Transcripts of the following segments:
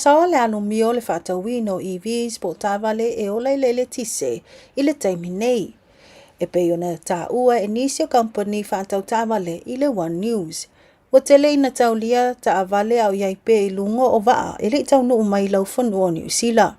Saosaoa le alumia o le faatauina o EVs po o taavale e ola i le eletise i le taimi nei, e pei ona taua e nisi o kamupani faatau taavale i le One News. Ua tele ina taulia taavale a o i ai pea i luga o vaa e le i taunuu mai i laufanua o Niu Sila.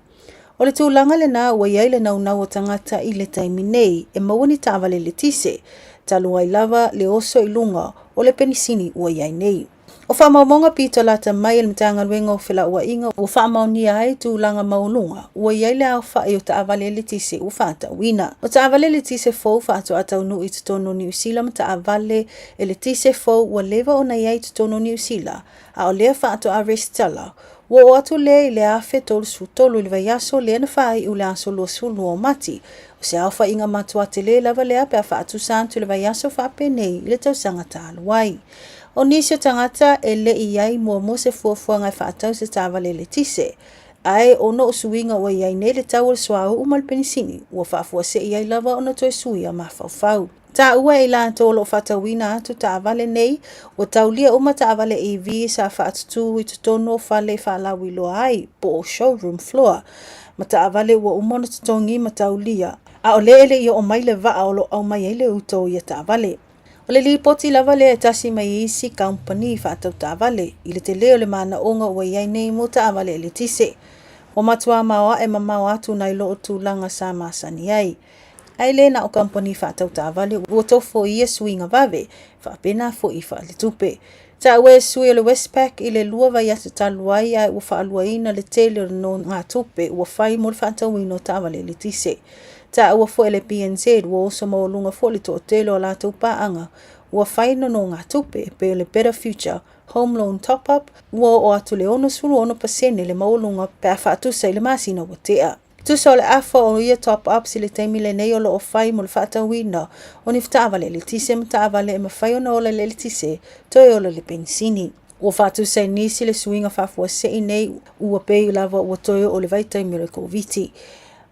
O le tulaga lena ua i ai le naunau o tagata i le taimi nei e maua ni taavale eletise, talu ai lava le oso i luga o le penisini ua i ai nei. O faamaumauga pito lata mai a le Matagaluega o Felauaiga ua faamaonia ai tulaga maualuga ua i ai le aofai o taavale eletise ua faatauina. O taavale eletise fou faatoa taunuu i totonu o Niu Sila ma taavale eletise fou ua leva ona i ai i totonu o Niu Sila, a o lea faatoa resitala, ua oo atu lea i le 1033 i le vaiaso lea na faaiu i le aso 22 o Mati. O se aofaiga matua tele lava lea pe a faatusa atu i le vaiaso faapenei i le tausaga talu ai. O nisi o tagata e le i i ai muamua se fuafuaga e faatau se taavale eletise, ae ona o suiga ua i ai nei le tau o le suauu ma le penisini, ua faafuasei ai lava ona toe suia mafaufau. Taua e i latou o lo o faatauina atu taavale nei, ua taulia uma taavale EV sa faatutū i totonu o fale e faalauiloa ai, po o showroom floor, ma taavale ua uma ona totogi ma taulia, a o lea e le i oo mai le vaa o lo o aumai ai le uta o ia taavale. O le lipoti lava lea e tasi mai isi kamupani faatau taavale i le tele o le manaoga ua i ai nei mo taavale eletise. Ua matua maoae mamao atu nai lo o tulaga sa masani ai. Ae le na o kamupani faatau taavale ua tofo i ia suiga vave, faapena foi faaletupe. Taua e sui o le Westpac i le lua vaiaso talu ai ae ua faaluaina le tele o le nonogatupe ua fai mo le faatauina o taavale eletise. Taua foi e le BNZ ua oso maualuga foi le toatele o a latou paaga ua fai nonogatupe e pei o le Better Future Home Loan Top Up ua oo atu le 66% le maualuga pe a faatusa i le masina ua tea. Tusa o le afa o ia top ups i le taimi lenei o lo o fai mo le faatauina o ni taavale eletise ma taavale e mafai ona ola i le eletise toe ola i le penisini. Ua faatusa i nisi le suiga faafuasei nei ua pei lava ua toe oo i le vaitaimi o le Koviti.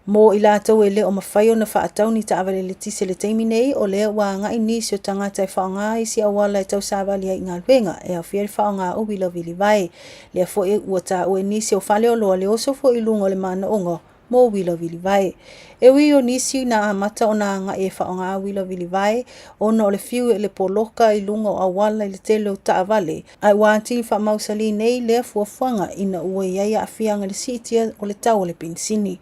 Mo i latou e le o mafai ona faatau ni taavale eletise i le taimi nei, o lea ua agai nisi o tagata e faaaoga isi auala e tausavali ai i galuega, e aofia ai le faaaoga o uila vilivae. Lea foi ua taua e nisi o faleoloa le oso foi i luga o le manaoga mo uila vilivae. E ui o nisi na amata ona agai e faaaoga uila vilivae ona o le fiu e le poloka i luga o auala i le tele o taavale, ae ua atili faamausali nei lea fuafuaga ina ua i ai aafiaga i le siitia o le tau o le penisini.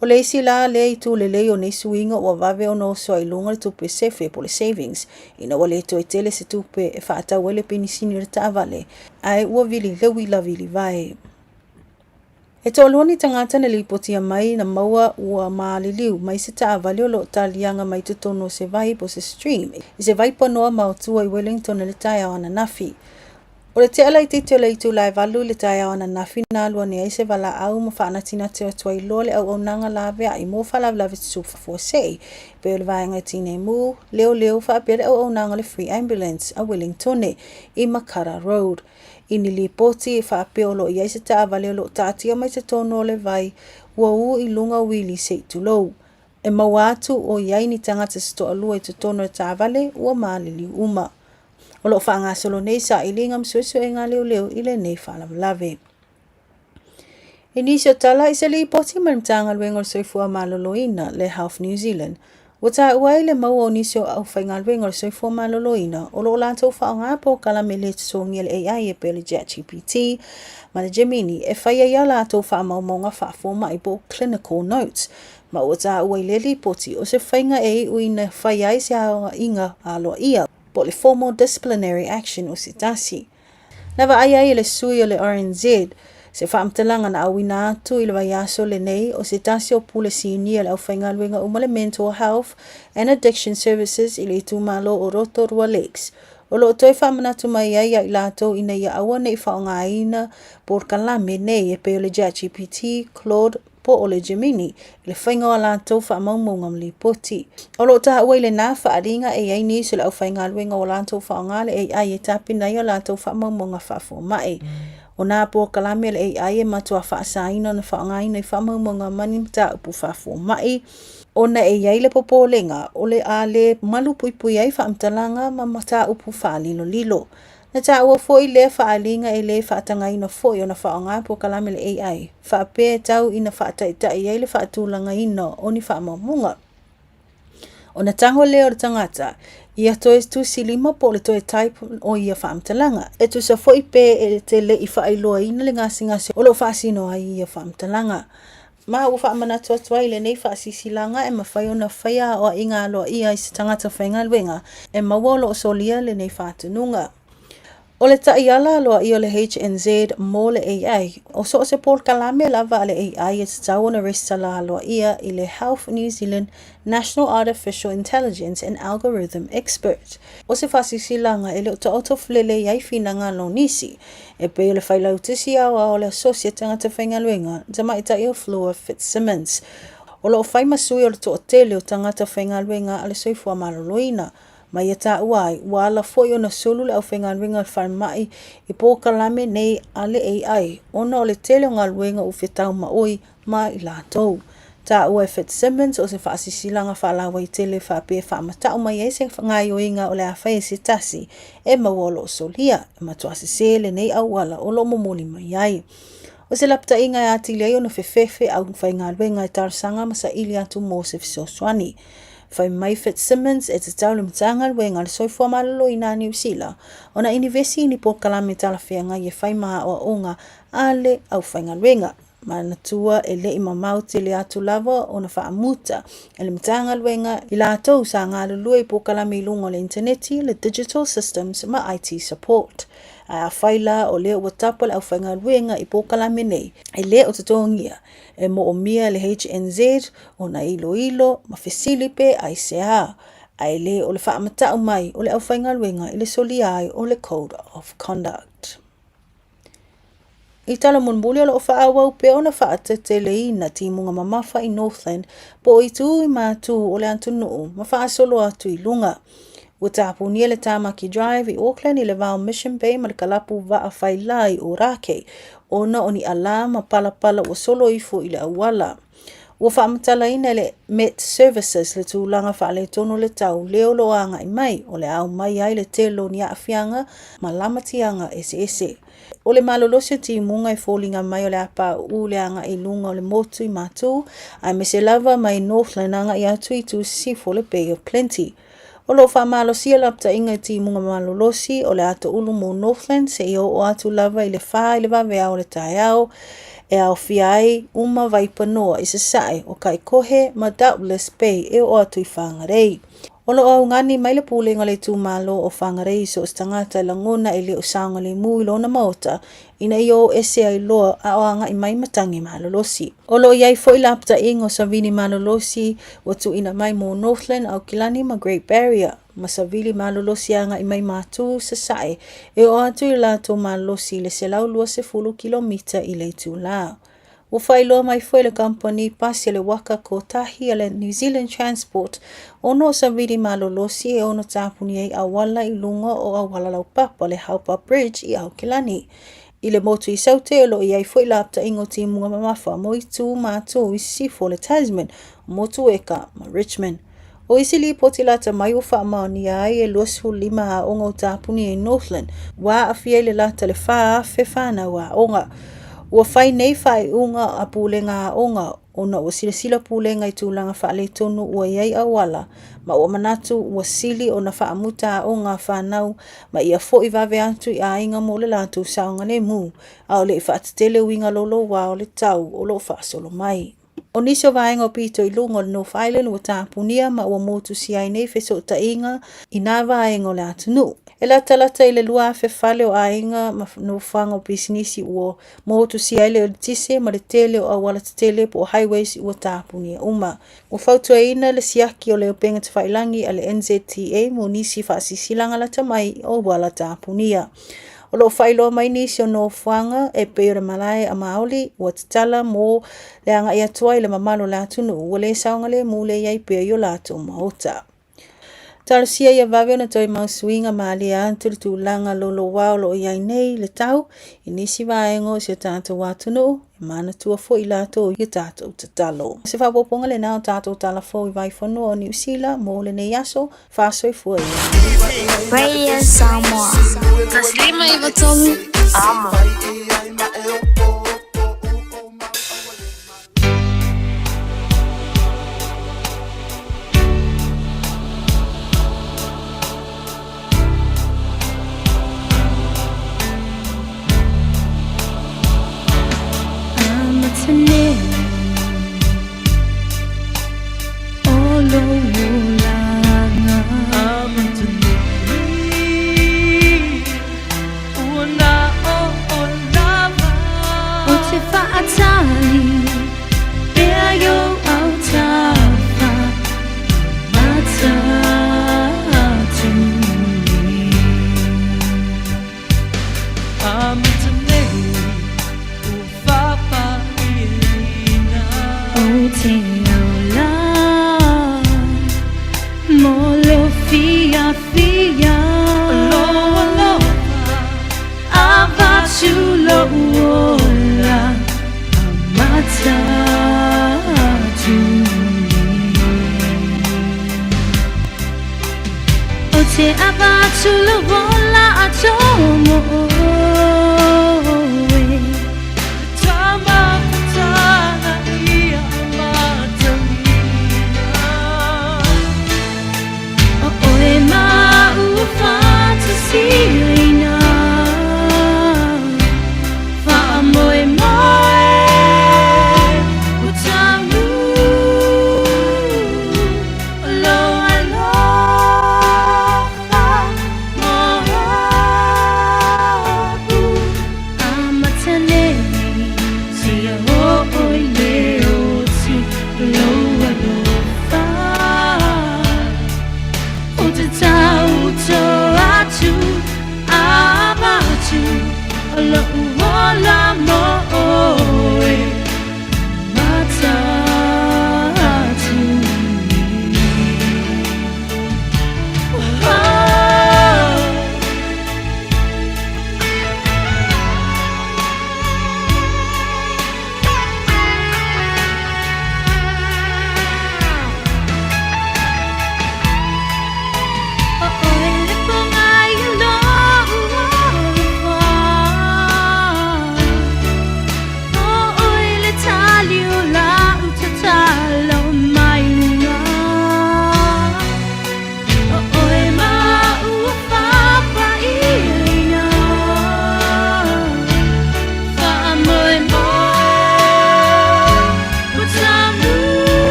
O le isi la lea itu lelei o nei suiga ua vave ona oso ai i luga le tupe sefe po o le savings ina ua le toe tele se tupe e faatau ai le penisini o le taavale ae ua vili le uila vilivae. E toalua ni tagata na lipotia mai na maua ua maliliu mai se taavale o lo o taliaga mai totonu o se vai po o se stream i se vaipanoa maotua i Wellington i le taeao ananafi. O le tea laitiiti o le itula e valu i le taeao ananafi na alu ane ai se valaau ma faanatinati atu ai loa le auaunaga laveai mo faalavelave tutupu faafuasei e pei o le vaega Tinei Mu, Leoleo faapea le auaunaga o le Free Ambulance a Wellingtone i Makara Road. I ni lipoti e faapea o lo o i ai se taavale o lo o taatia mai totonu o le vai ua ū i luga uili se i tulou. E maua atu o i ai ni tagata se toalua i totonu o le taavale ua maliliu uma. O lo o faagasolo nei sailiga ma suesuega a leoleo i lenei faalavelave. I nisi o tala i se lipoti mai le Matagaluega o le Soifua Maloloina, le Health New Zealand, ua taua ai le maua o nisi o aufaigaluega o le soifua maloloina o lo o latou faaaoga polokalame le totogia le AI e pei o le ChatGPT ma le Gemini e fai ai a latou faamaumauga faafomai po o clinical notes. Ma ua taua i le lipoti o se faiga e iu ina fai ai se aoaiga aloaia po o le formal disciplinary action o se tasi. Na vaai ai e le sui o le RNZ se faamatalaga na auina atu i le vaiaso lenei o se tasi o pule sinia o le aufaigaluega uma le Mental Health and Addiction Services i le itumalo o Rotorua Lakes. O lo o toe faamanatu mai ai ia i latou ina ia aua ne i faaaogaina polokalame nei e pei o le ChatGPT, Claude, po o le Gemini i le faiga o a latou faamaumauga ma lipoti. O lo o taua i lena faaaliga e i ai nisi o le aufaigaluega ua latou faaaoga le AI e tapena ai a latou faamaumauga faafomai. O nā polokalame a le AI e matua faasaina ona faaaogaina i faamaumauga ma ni mataupu faafomai, ona e i ai le popolega o le a le malupuipui ai faamatalaga ma mataupu faalilolilo. Na taua foi lea faaaliga e le faatagaina foi ona faaaoga polokalame le AI faapea e tau ina faataitai ai le faatulagaina o ni faamaumauga. Ona tago lea o le tagata ia toe tusi lima po o le toe type o ia faamatalaga. E tusa foi pe e te le i faailoaina le gasegase o lo o faasino ai ia faamatalaga. Ma ua faamanatu atu ai lenei faasilasilaga e mafai ona faia aoaiga aloaia i se tagata faigaluega e maua o lo o solia lenei faatonuga. O le taiala aloaia o le HNZ mo le AI, o so o se polokalame lava a le AI e tatau ona resitala aloaia i le Health New Zealand National Artificial Intelligence and Algorithm Expert. O se faasilasilaga e le o taoto lelei ai finagalo o nisi, e pei o le Failautusi Aoao o le Asosi a Tagata Faigaluega, Tamaitai o Fleur Fitzsimmons, o lo o fai ma sui o le toatele o tagata faigaluega a le soifua maloloina, ma ia taua ai, ua ala foi ona sulu le aufaigaluega a le falemai i polokalame nei a le AI ona o le tele o galuega ua fetau maoi ma i latou. Taua e Fitzsimmons o se faasilasilaga faalauaitele faapea e faamata'u mai ai se gaoioiga o le a fai e se tasi e maua o lo o solia, e matua sesē lenei auala o lo o momoli mai ai. O se lapataiga e atili ai ona fefefe aufaigaluega e talosaga ma saili atu mo se fesoasoani. Fai mai Fitzsimmons e tatau le Matagaluega a le Soifua Maloloina a Niu Sila ona inivesi i ni polokalame talafeagai e fai ma aoaoga a le aufaigaluega. Manatua e le i mamao tele atu lava ona faamuta e le Matagaluega i latou sa galulue i polokalame i luga o le initaneti, le Digital Systems ma IT Support. Ae afai la o lea ua tapa le aufaigaluega i polokalame nei, e le o totogia, e moomia e le HNZ ona iloilo ma fesili pe aisea, ae le o le faamata'u mai o le aufaigaluega i le solia ai o le Code of Conduct. I tala mulimuli o lo o faaauau pea ona faateteleina timuga mamafa i Northland po o itu i matū o le atunuu ma faasolo atu i luga. Ua tapunia le Tamaki Drive i Auckland i le va o Mission Bay ma le kalapu vaa faila i Ōrākei ona o ni alā ma palapala ua solo ifo i le auala. Ua faamatalaina e le Met Services le tulaga faaletonu o le tau lea o lo o agai mai, o le a aumai ai le tele o ni aafiaga ma lamatiaga eseese. O le malolosi o timuga e foliga mai o le a pauu le agai i luga o le motu i Matū, aemaise lava mai Northland agai atu i itu sisifo o le Bay of Plenty. O lo o faamalosia lapataiga i timuga malolosi o le atoulu mo Northland seia oo atu lava i le 4 i le vaveao o le taeao, e aofia ai uma Vaipanoa i sasae o Kaikohe ma Doubtless Bay e oo atu i Whangarei. O lo o augani mai le Pulega o le Itumalo o Whangarei i so o se tagata e lagona e le o saogalemu i lona maota ina ia o ese ai loa a o agai mai matagi malolosi. O lo o i ai foi lapataiga o savili malolosi ua tuuina mai mo Northland, Aukilani ma Great Barrier, ma savili malolosi agai mai Matū, Sasae, e oo atu i le latou malolosi i le 120 kilomita i le itulā. Ua faailoa mai foi le kamupani pasi a le waka kotahi a le New Zealand Transport ona o savili malolosi e ono tapuni ai auala i luga o auala laupapa le Haupa Bridge i Aukilani. I le motu i Saute o lo o i ai foi lapataiga o timuga mamafa mo itu matū i sisifo o le Tasman, Motueka ma Richmond. O isi lipoti lata mai ua faamaonia ai e 25 aoga o tapuni i Northland ua aafia i le lata le 4,000 whānau aoga. Ua whai nei faaiuga a pulega aoga ona ua silasila pulega i tulaga faaletonu ua i ai auala ma ua manatu ua sili ona faamuta aoga a whānau ma ia fo'i vave atu i aiga mo le latou saogalemu a o le i faatetele uiga loloa o le tau o lo o faasolo mai. O nisi o vaega o pito i luga o le North Island ua tapunia ma ua motusia ai nei fesootaiga i nā vaega o le atunuu. E latalata i le 2,000 fale o aiga ma nofoaga o pisinisi ua motusia ai le eletise ma le tele o auala tetele po o highways ua tapunia uma. Ua fautuaina le siaki o le upega tafailagi a le NZTA mo nisi faasilasilaga lata mai o auala tapunia. O lo o faailoa mai nisi o nofoaga e pei o le malae a Māori ua tatala mo le agai atu ai le mamalu o le atunuu ua le saogalemu le i ai pea i o latou maota. Talosia ia vave ona toe mau suiga malie atu le tulaga loloa o lo o i ai nei le tau i nisi vaega o si o tatou atunuu. E manatua foi latou i a tatou tatalo. O se faaopoopoga lena o tatou tala fou i Vaifanua o Niu Sila mo lenei aso. Faasoifua ia. Radio Samoa. 153 Amo.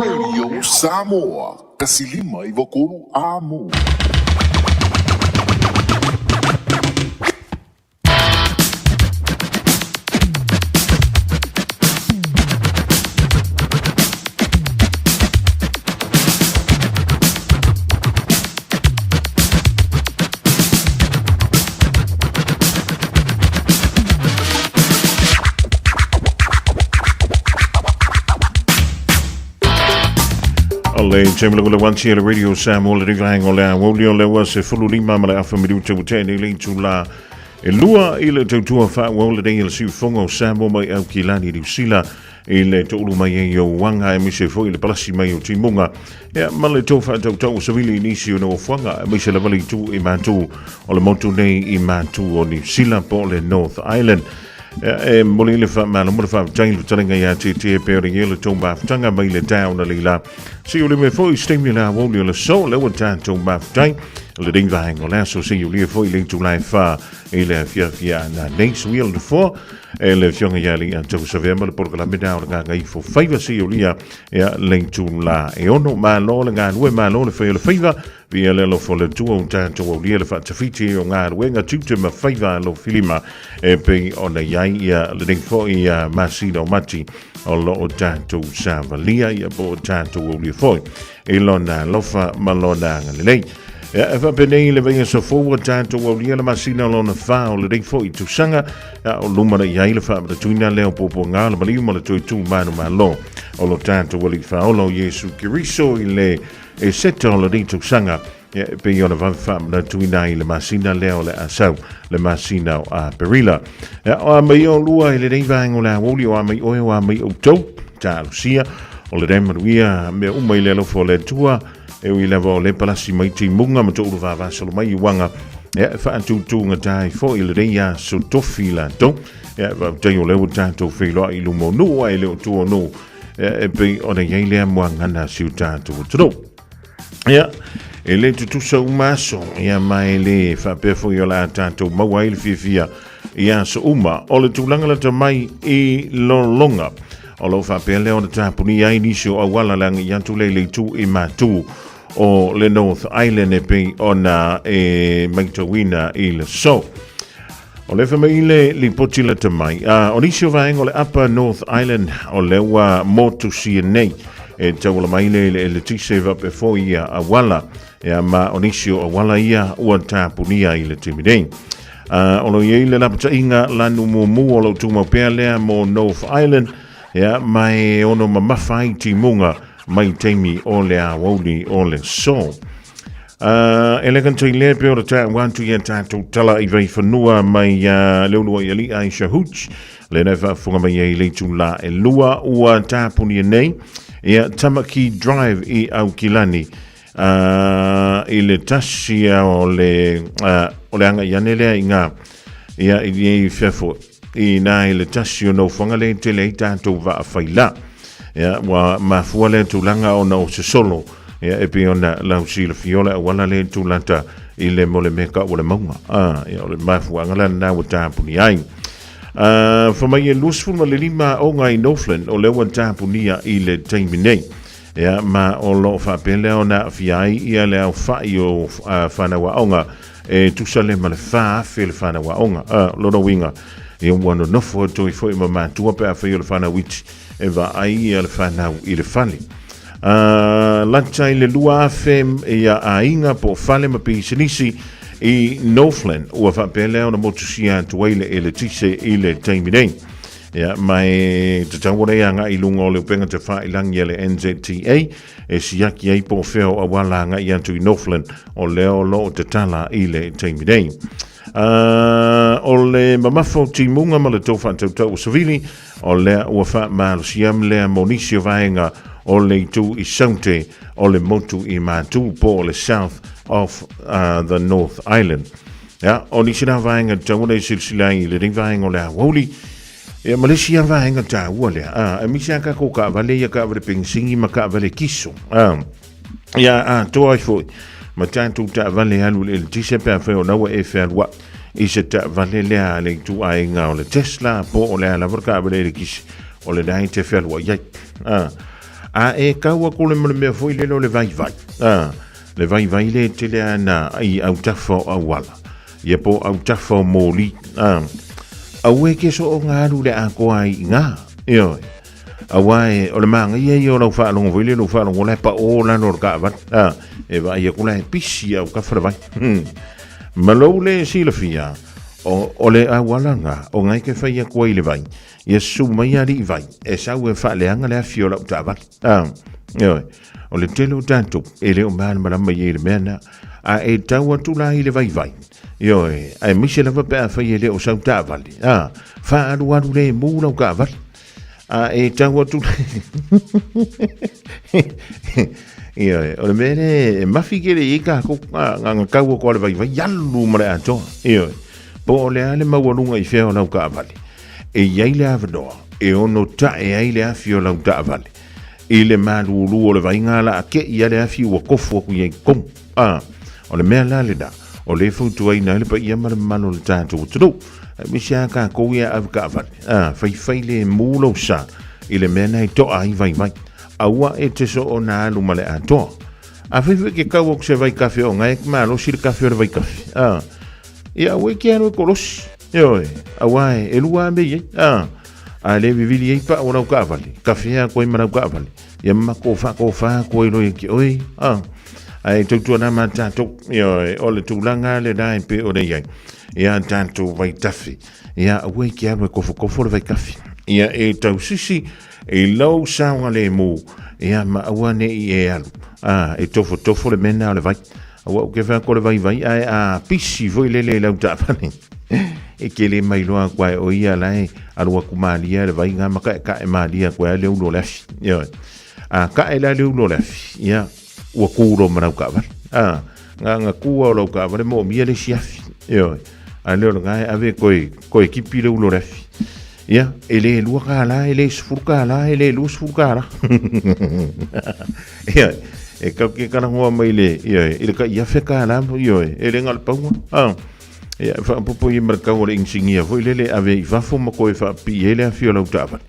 Radio Samoa, 153 Amo. Le taimi le wanti le Radio Samoa le ringa o le auli o le ua se fulu lima ma le afa miliuta ua tene le itula. E lua i le tautua faaauau lenei a le siufofoga o Samoa mai Aukilani Niu Sila i le toulu mai ai o uaga aemaise foi le palasi mai o timuga ia ma le tou faatautau o savili i nisi o nofoaga aemaise lava le itu i matu o le motu nei i matu o Niu Sila po o le North Island. Ia, e momoli le faamalo ma le faafetai i le fetalaiga ia Tietie pei ona i ai le tou mafutaga mai le taeao na leila. Se i ulime foi i se taimi o le aoauli o le aso, lea ua tatou mafutai lenei vaega o le aso, se i ulia foi i le itula e 4 i le afiafi a nanei. Suia le nofoa e le Afioga ia Alii Savea ma le polokalame na o le Gagaifo Faiva, se i ulia ia le itula e 6. Malo le galue, malo le fai o le faiva. Viia le alofa o le Atua ua tatou aulia le faatafiti o galuega tiute ma faiva alofilima e pei ona i ai ia lenei foi ia masina o Mati o lo o tatou savalia ia po o tatou aulia foi i lona alofa ma lona agalelei. Ia, e faapenei le vaiaso fou ua tatou aulia le masina lona fa o lenei foi tausaga, ia, o luma na i ai le faamanatuina lea o puapuaga o le maliu ma le toe tu manumalo o lo tatou Alii Faaola o Iesu Keriso i le E seta o lenei tausaga, e pei ona vave faamanatuina ai le masina lea o le Asau, le masina o Aperila. E o a mai o lua i lenei vaega o le aoauli, o a mai oe, o a mai outou, talosia, o lenei manuia mea uma i le alofa o le Atua, e ui lava o le palasi mai timuga ma toulu vavasolo mai i uaga, e faatutugata ai foi lenei aso tofi latou. E faafetai o lea ua tatou feiloai i luma o nuu ae le o tua o nuu, e pei ona i ai lea muagana a si o tatou atunuu. Ia, e le tutusa uma aso, ia ma e le faapea foi o le a tatou maua ai le fiafia i aso uma. O le tulaga lata mai i lologa, o lo o faapea lea ona tapunia ai nisi o auala le agai atu lea i le itu i Matu o le North Island e pei ona e matauina i le so. O le fai mai le lipoti lata mai, a o nisi o vaega o le Upper North Island o lea ua motusia nei e tauala mai le le eletise faapea foi ia auala ia ma o nisi o auala ia ua tapunia i le taimi nei. O lo o i ai le lapataiga lanu mumu o lo o tumau pea lea mo North Island ia ma e ono mamafa ai timuga mai taimi o le aoauli o le so. E le gata i lea, pei ona taua atu ia tatou tala i Vaifanua mai le uluai alii Aisha Hooch, lena e faafofoga mai ai i le itula e 2 ua tapunia nei ia Tamaki Drive i Aukilani i le tasi o le o le agai ane lea i ngā ia i i fefo i nā i le tasi o nofoaga le tele ai tatou vaa faila. Ia, ua mafua lea tulaga ona o se solo ia, e pei ona lausilafia o le auala lea tulata i le mo le mea kau o le mauga. Ah, ia, o le mafuaaga la lena ua tapunia ai. Fa mai e 25 aoga i Northland o lea ua tapunia i le taimi nei. Ia, ma o lo o faapea lea ona aafia ai ia le aofai o whanau aoga e tusa le ma le 4,000 le whanau aoga. Lona uiga, ia ua nonofo atu ai foi ma matua pe afai o le whanau iti e vaai ia le whanau i le fale. Lata i le 2,000 ia aiga po o fale ma pisinisi i Northland ua faapea lea ona motusia atu ai le eletise i le taimi nei. Ia, ma e tatau ona e agai i luga o le upega tafailangi a le NZTA e siaki ai po o fea o auala agai atu i Northland o lea o lo o tatala i le taimi nei. O le mamafa o timuga ma le tou faatautau o savili o lea ua faamalosia lea mo nisi o vaega o le itu i Saute o le motu i Matu po o le South of the North Island. Ia, o nisi na vaega tatau ona e silasila ai i lenei vaega o le aoauli, ia ma le isi lava vaega taua lea, a, aemaise lava tatou taavale ia, taavale penisini ma taavale kiso, a, ia atoa ai foi ma tatou taavale e alu i le eletise pe afai o lena ua e fealuai i se taavale lea a le ituaiga o le Tesla po o le a lava le taavale elekisi o lena e te fealuai ai. A, a e tau atu le ma le mea foi lele o le vaivai, a, Le vaivai le tele ana i autafa o auala, ia po autafa o moli, a, aue ke so o ngā alu le akoa ai i ngā, ioe. Aua e, o le māngaia ia o lau whaalongo foi le lau whaalongo la e pa o lalo o le kaavan, a, e vaai aku la e pisi au ka wharawai. Ma lou le silafia, o, o le auala ngā, o ngai ke whai aku ai le vai, ia su mai ali i vai, e sau e whaaleanga le awhi o lau taavale. A, ioe. O le tele o tatou e le o malamalama i ai le mea na, a e tau atu la i le vaivai. Ioe, aemaise lava pe afai e le o sau taavale, a, faaalualu lemu lau taavale. A e tau atu Ioe, o le mea lea e mafi tele i ai tatou, a, na ona tau atu lava o le vaivai, alu ma le atoa. Ioe, po o le a le maualuga i fea o lau taavale, e i ai le avanoa e ono tae ai le afi o lau taavale i le malulu o le vaiga la a tei a le afi ua tofu atu i ai i totonu. A, o le mea la lena, o lea e fautuaina ai le paia ma le mamalu o le tatou atunuu, aemaise lava tatou ia avetaavale, a, faifai lemu lou sa i le mea lena e toa ai vaivai. Aua e te soona alu ma le atoa. Afai foi e te tau atu se vaikafe o na e malosi le kafe o le vaikafe, a, ia aua e te alu e kolosi, ioe, aua e lua lava mea i ai, a, a le vivili ai pau o lau taavale, kafe atu ai ma lau taavale. Ia ma kofa kofa atu ai loa ia te oe. A, ae tautuana ma tatou, ioe, o le tulaga lena e pei ona i ai. Ia tatou vaitafe, ia aua e te alu e kofokofo le vaikafe. Ia e tausisi i lou saogalemu, ia ma aua ne i e alu, a, e tofotofo le mea lena o le vai. Aua ou te fai atu o le vaivai, ae a pisi foi lele i lau taavale, e te le mailoa atu ai o ia la e alu atu malie le vai ma kaekae malie atu ai le ulu o le afi. Ioe. A kae la le ulu o le afi, ia, ua ku loa ma lau taavale. A, na ona ku lava o lau taavale moomia le isi afi. Ioe. A le o lena e ave toe, toe kipi le ulu o le afi. Ia, e le $2, e le $10, e le $20. Ia, e kau ke talanoa mai le, ia, i le tai $1,000, ia, e le na o le paua. Ah, ia, e faaopoopo i ai ma le tau o le inisinia foi lele e ave i fafo ma toe faapipii ai le afi o lau taavale.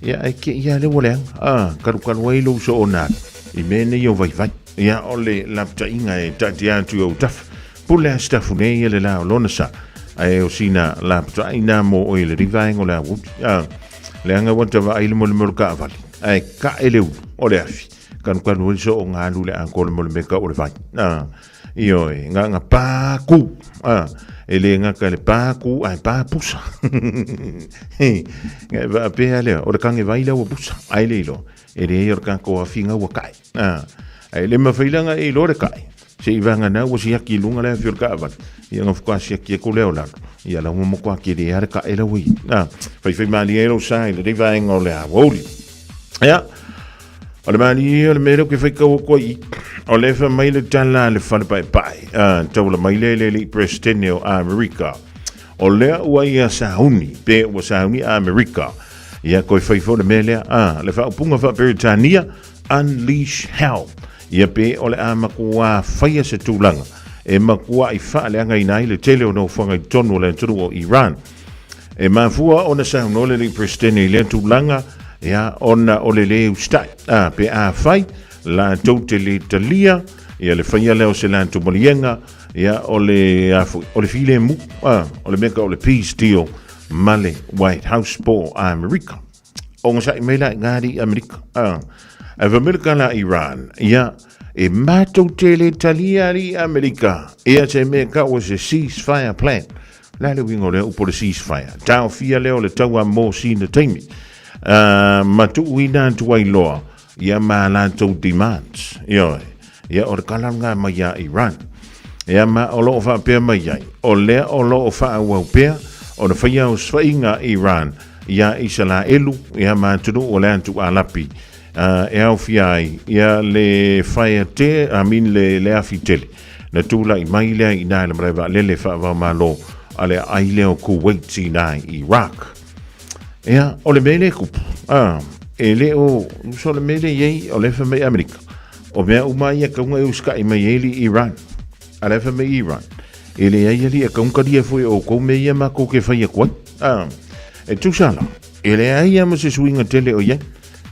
Ia, ae te i lava lea ua leaga. Ah, kalukalu ai lou soona i mea nei o vaivai. Ia, o le lapataiga e taatia atu i ou tafa. Pule a Sitafu nei ia le la o lona sa, ae o sina lapataʻi na mo oe i le rivaenga o le aoauli. A, leaga ua ta vaai le molemole kaavale, ae kaʻe le ulu o le afi, kanukanu ai le sooga alu i le atoa le mole mea kau o le vai. A, ioe, gaga pā kū, a, e le gata i le pā kū, ae pā pusa. Ngai faapea lea, o le kage vai lea ua pusa, ae le iloa, e leai o le tatou afiga ua kaʻe. A, ae le mafai la ona e iloa le kaʻe, Se i vagana ua siaki i luga le afi o le taavale, ia ona faatoa siaki atu lea o lalo, ia la ua matua tele lava le tae la ua i ai. A, faifai malie ai lou sa i lenei vaega o le aoauli. Ia, o le malie o le mea lea ou te faitau atu ai i, o lea e fai mai le tala a le fale paepae, a, taula mai lea i le alii Peresetene o Amerika, o lea ua ia sauni, pe ua sauni Amerika, ia toe fai foi le mea lea, a, le faaupuga faa-Peretania, Unleash Hell. Ia pe o le a matua faia se tulaga e matuaʻi faaleagaina ai le tele o nofoaga i totonu o le atunuu o Iran. E mafua ona saunoa le alii Peresetene i lea tulaga, ia, ona o le lē usitai. A, pe afai latou te lē talia ia le faia lea o se latou maliega, ia, o le, a foi, o le filemu, a, o le mea tau o le peace deal ma le White House po o Amerika. Ogasai mai la i ngā alii Amerika. A, ae fai mai le kala a Iran, ia, e matou te le talia alii Amerika, ia se mea kau o se ceasefire plan. O le a le uiga o lea upu o le ceasefire? Taofia lea o le taua mo sina taimi. Uh, ma tuuina atu ai loa ia ma latou demands. Ioe, ia o le kala lena mai a Iran. Ia ma o lo o faapea mai ai, o lea o lo o faaauau pea ona faia osofaiga a Iran iā Isalaelu ia ma atunuu o le atu Alapi e aofia ai ia le fire te, I mean le, le afi tele na tulai mai lea i ina i le malae vaalele faava-o-Malo a le aai lea o Kuwait i ina i Iraq. Ia, o le mea lea e tupu, a, e le o, so le mea lea e i ai, o lea e fai mai Amerika, o mea uma ia e tatau ona e usitai mai ai le Iran. A lea e fai mai Iran, e leai alii e tatau ona talia foi e outou mea ia matou te fai atu ai. A, e tusa la, e leai lava ma se suiga tele o i ai.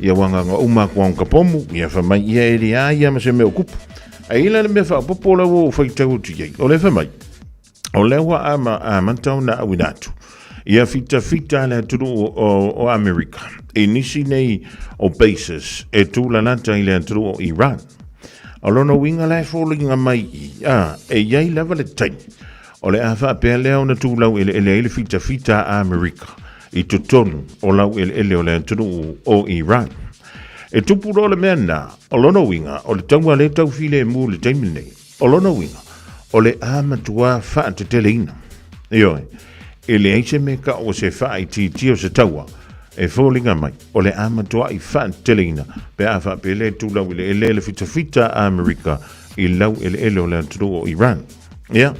Ia ua agaga uma atu lava o ka pomu, ia fai mai ia e leai lava ma se mea o tupu. Ae i ai la le mea faaopoopo la ua ou faitau atu i ai, o lea e fai mai, O lea ua ama, amata ona auina atu ia fitafita le atunuu o, o Amerika i nisi nei o bases e tūlalata i le atunuu o Iran. O lona uiga la e foliga mai i, a, e i ai lava le taimi o le a faapea lea ona tulau eleele ai le fitafita a Amerika i totonu o lau eleele o le atunuu o Iran. E tupu loa le mea lena, o lona uiga o le taua lea e tau filemu i le taimi lenei. O lona uiga, O le a matua faateteleina. Ioe, e leai se mea kau o se faaitiitia o se taua e foliga mai, o le a matuai faateteleina pe a faapea le tulau eleele le fitafita a Amerika i lau eleele o le atunuu o Iran. Ia,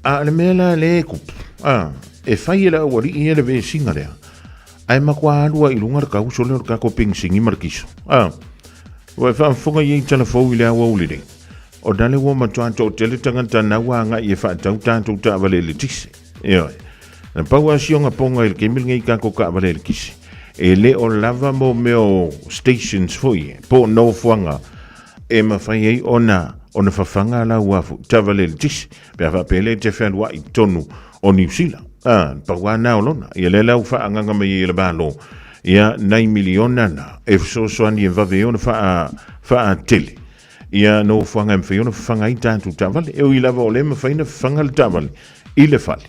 a o le mea la lea e kupu, a, e fai e le aualii ia le vesiga lea, ae matua alu ai i luga le kauso lea o le tatou penisini ma le kiso. A, ua e faafofoga i ai tala fou i le aoauli nei. O nale ua matua toatele tagata na ua agai e faatau tatou taavale eletise. Ioe. Na pau lava si ona poga i le taimi lenei i tatou taavale eletise, e le o lava mo mea o stations foi e, po o nofoaga e mafai ai ona ona fafaga lau a foi taavale eletise pe a faapea lea e te fealuai i totonu o Niu Sila. A, pau lava na o lona. Ia lea la ua faaagaga mai ai e le Malo, ia nai miliona na e fesoasoani e vave ai ona faa faatele Ia nofoaga e mafai ona fafaga ai tatou taavale. E ui lava o lea e mafai ona fafaga le taavale i le fale,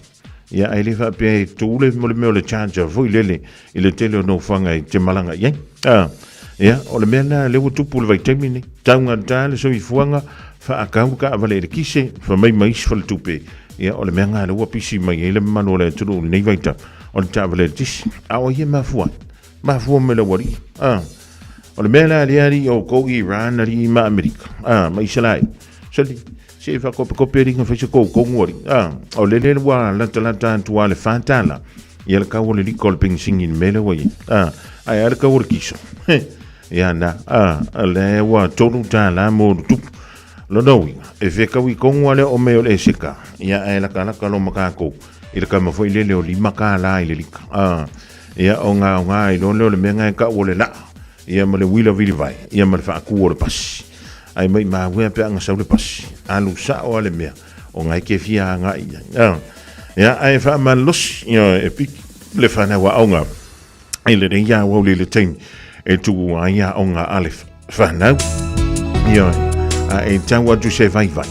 ia ae le faapea e tu le mo le mea o le charger foi lele i le tele o nofoaga e te malaga i ai. Ah, ia, o le mea lena lea ua tupu i le vaitaimi nei. Taugata le soifuaga, faakau le taavale elekise, fai mai ma isi faletupe. Ia, o le mea lena lea ua pisi mai ai le mamalu o le atunuu i lenei vaitau, o le taavale eletise. A o ai e mafua ai? Mafua mai le aualii. Ah. O le mea la lea alii o kou Iran alii ma Amerika, ah, ma Israel. Sali, se e whakopekope ringa whaisa kou kongu alii. Ah, o lele ua lata lata atu a le whātala. Ia le kau o le lika o le pengisingi ni mele ua ia. Ah, ai a le kau o le kiso. Ia na, ah, le ua tolu tāla mō le tupu. Lona uiga, e whekau i kongu ale o me o le eseka. Ia e laka laka lo makākou. I le kama foi lele o lima kā la i le lika. Ah, Ia, o ngā, o ngā i lole o le mea ngai kau o le laa. Ia, ma le uila vili vai. Ia, ma le whaaku o le pasi. Ai mai mā wea pe anga sau le pasi. Alu sa o ale mea. O ngai ke fia anga ia. Ia, ia ai wha malosi. Ia, e piki le whanau a onga. I le rei a wau le le teimi. E tu ai a onga a le whanau. Ia, a e tau atu se vai vai.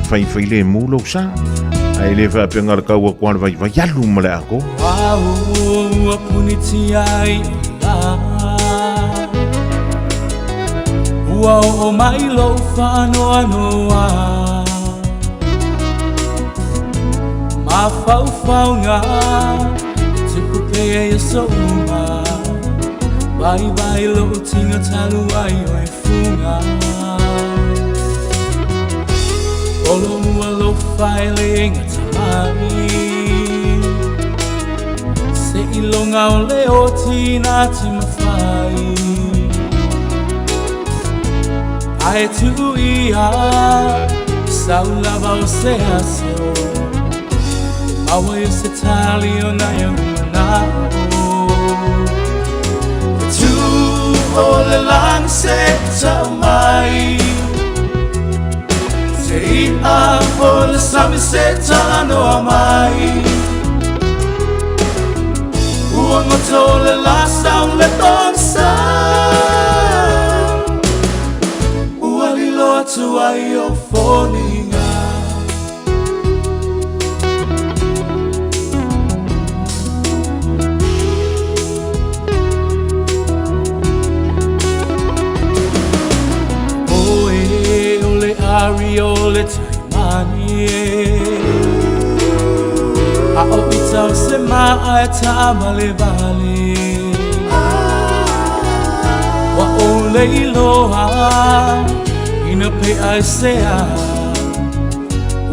Whai whai le mūlo sa. A e le wha pe ngara kaua kua le vai vai alu ma le ako. Au ua puniti ai la Ua o mai lou faanoanoa Mafaufauga Tupu pea ia soʻu Vaivai lou tiga talu ai o e fuga O lou alofa e le gata mai Seiloga o le oti na te mafai Ae tuu ia sau lava o se aso E maua ai o se tali o nai ou manaʻo E tu o le lani se tau mai Se i'a o le sami se talanoa mai Ua goto le la sau le pogisa Ua lilo atu ai o foliga Oe o le ari o le taimani e A o ita o se maa e taavale-vale Ua ou le iloa ina pea e se a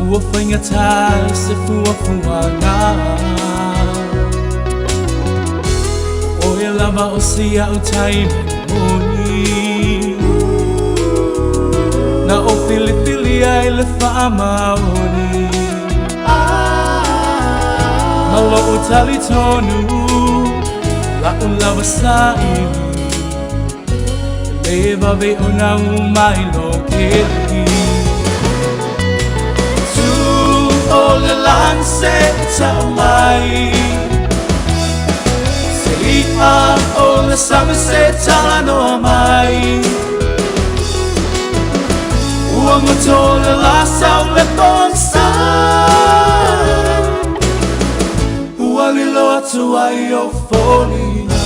Ua faigata se fuafuaga O oe lava o si a'u taimani moni Na ou filifilia i le faamaoni Ma lo'u talitonu la'u lava saili E le vave ona ū mai lou keli Tu o le lani se tau mai Se i'a o le sami se talanoa mai Ua goto le la sau le pogisa Ua lilo atu ai o foliga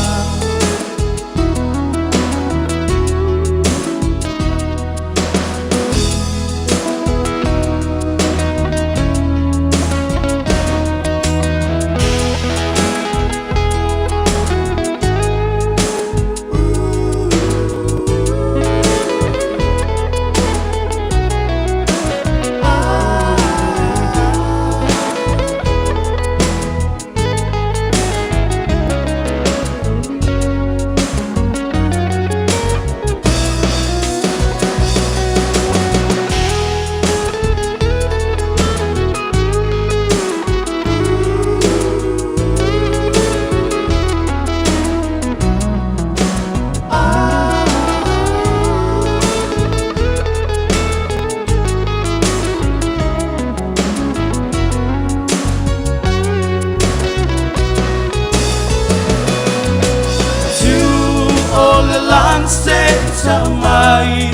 mai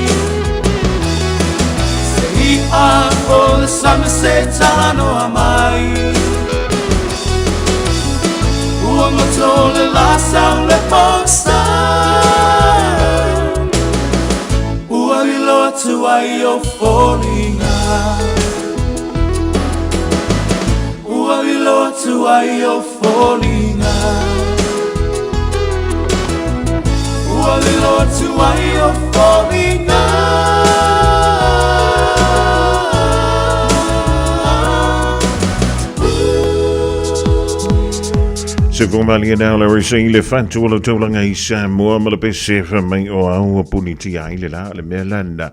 Se i'a o le sami se talanoa mai Ua goto le la sau le pogisa Ua lilo atu ai ou foliga Ua lilo atu ai ou foliga Ua lilo atu ai ou foliga Se fua malie nā le rese i le fatu o le taulaga i Samoa ma le pese fa mai o au puni tia i le la le mea lana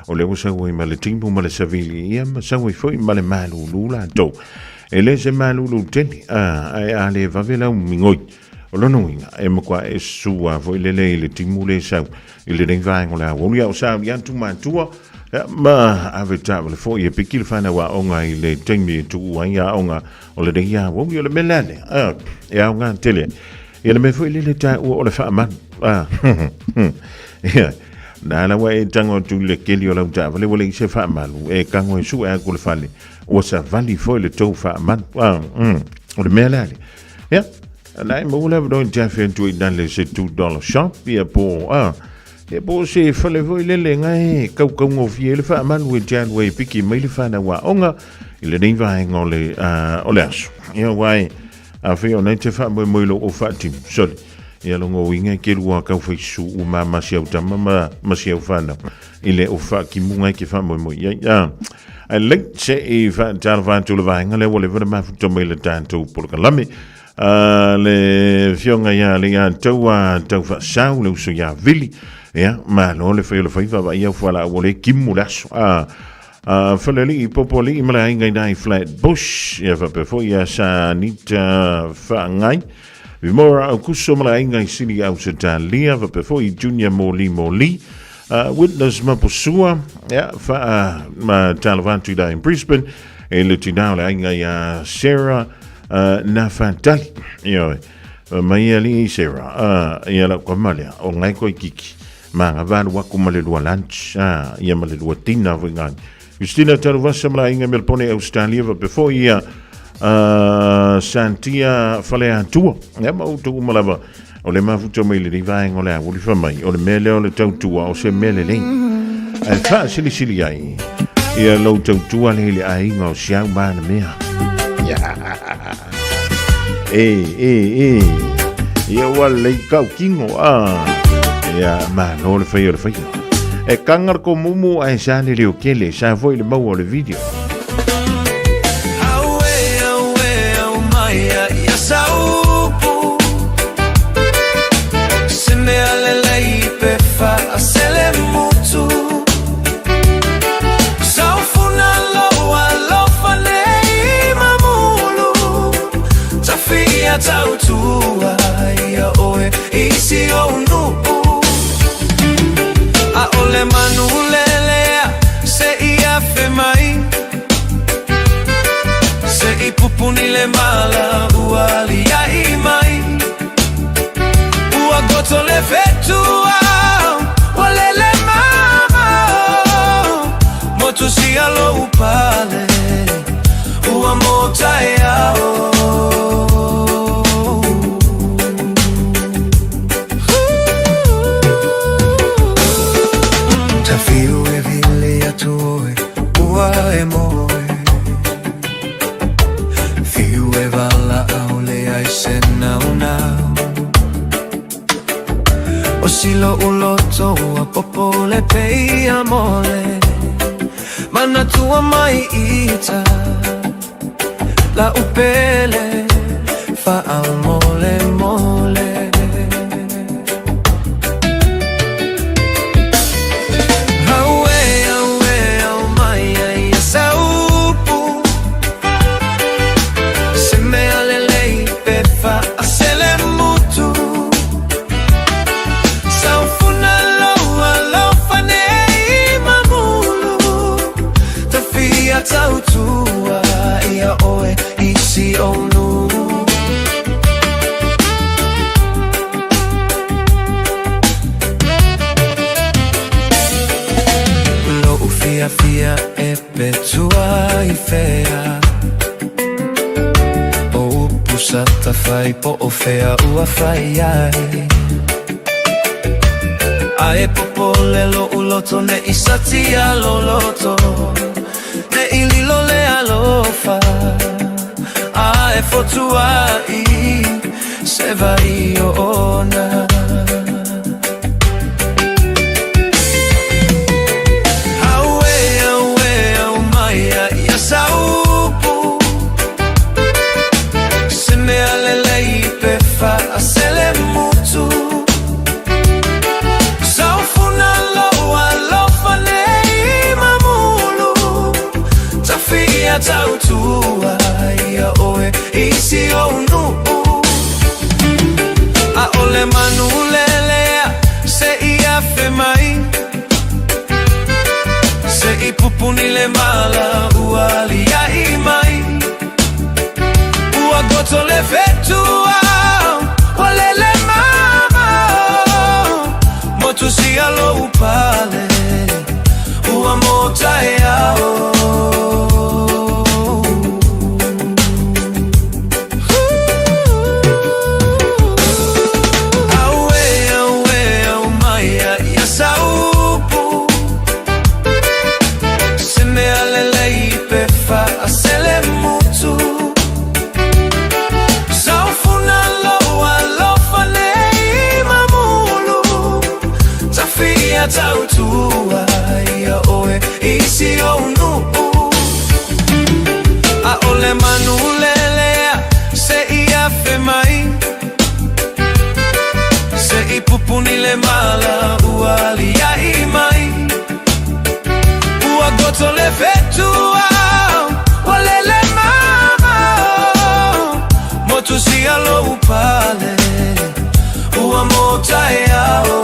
o le ua sau ai ma le timu ma le savili ia ma sau ai foi ma le malulu latou. E le se malulu tele a ae a le vave lau migoi. O lona uiga e matua e sua foi lele i le timu le sau i lenei vaega o le aoauli a o sa i atu matua ia, ma ave taavale foi e piki le whanau aoga i le taimi e tuu ai aoga o lenei aoauli o le mea lea lea e aoga tele. Ia le mea foi lele taua o le faamanu. Ia, nā la ua e tango atu i le keli o lau taavale ua leai se faamalu e tago e sue atu le fale ua savali foi le tou faamalu. O le mea lea lea. Ia, na e maua le avanoa i te afe atu i nale se $2 shop ia po ia po se fale foi lele ngai kaukaugofie le faamalu e te alu ai e piki mai le whanau aoga i lenei vaega o le, o le aso. Ia ua e a fai o nei te whaamoemoe lo o whaatimu. Sorry. Ia longo uiga e ke lua kau whai su u ma ma si au tama ma, ma si au whanau. I le o whaakimu ngai ke whaamoemoe. Ia, ia. Ai lei se i whaatalafa atu le vaega lea ua leva na mafuta mai le tātou polokalame. Le fioga ia le ia taua tau faasau le uso ia Vili. Ia, malo le whai o le whaiva wa ia fuala ua le kimu le aso. Faleli'i Popoali'i ma le aiga i nai Flatbush, ia faapea foi ia Sanita Whaangai, Vimora Aukuso ma le aiga i Sini Ausetalia, faapea foi Junior Moli Moli, Witness Mapusua, ia, wha, ma talofa atu i la in Brisbane, e le tina o le aiga ia Sarah na whatali. Ia, mai ali i Sarah, ia lau kamalia, o ngai koe kiki. Ma nga valu aku ma le lua lunch, ia ma le lua tina foi ngai. Christina Taruvasa ma la aiga Melbourne, Australia, faapea foi ia Santia Faleatua. Ia ma outou uma lava o le mafuta mai lenei vaega o le aoauli fai mai, o le mea lea o le tautua o se mea lelei. Ae faasilisili ai ia lou tautua lea i le aiga o si au ma na mea. E, e, e. Ia ua lei kau kingo, a. Ia, malo le whai o le whai. E kanga ko mumu ai sa le leo kele, sa foi le maua o le video. Aue, aue, au mai a ia saupu. Se mea lelei pe faasele mutu. Saufuna loa lofa nei mamulu. Tafia tautua ia oe isi o nupu. A ole manu lelea se i afe mai. Se i pupuni le mala ua alia'i mai. Ua goto le fetua ua lele mamao. Motu sia lou pale ua mota e ao. Tafiu e vili atu oe ua e moe. Fiu e valaau le ai se naunau. O silo uloto ua popo le pei mole. Manatua mai ita la upele faamole mole. Aue, aue, au mai ai ia saupu. Se mea lelei pe faasele mutu. Saufuna loa lofa nei mamulu. Tafia tautua ia oe isi o nuu. Tafai po o fea ua fai ai A e popole loʻu loto ne i satia loloto Ne i lilo le alofa A e fotuaʻi se wai ona. Auē, auē, aumaia ia saupu Se mea lelei pe faaselemutu Saufuna lou alofa nei mamulu Tafia tautua ia oe i si ou nuu ʻAʻole manu lelea se i afe mai Se i pupuni le mala ua aliaʻi mai Ua goto le fetua ua lele mamao Motusia lou pale ua motaeao. Auē, auē, aumaia ia saupu Se mea lelei pe faaselemutu Saufuna lou alofa nei mamulu Tafia tautua ia oe i si ou nuu ʻAʻole manu lelea se i afe mai Se i pupuni le mala ua aliaʻi mai Ua goto le fetua ua lele mamao Motusia lou pale ua motaeao.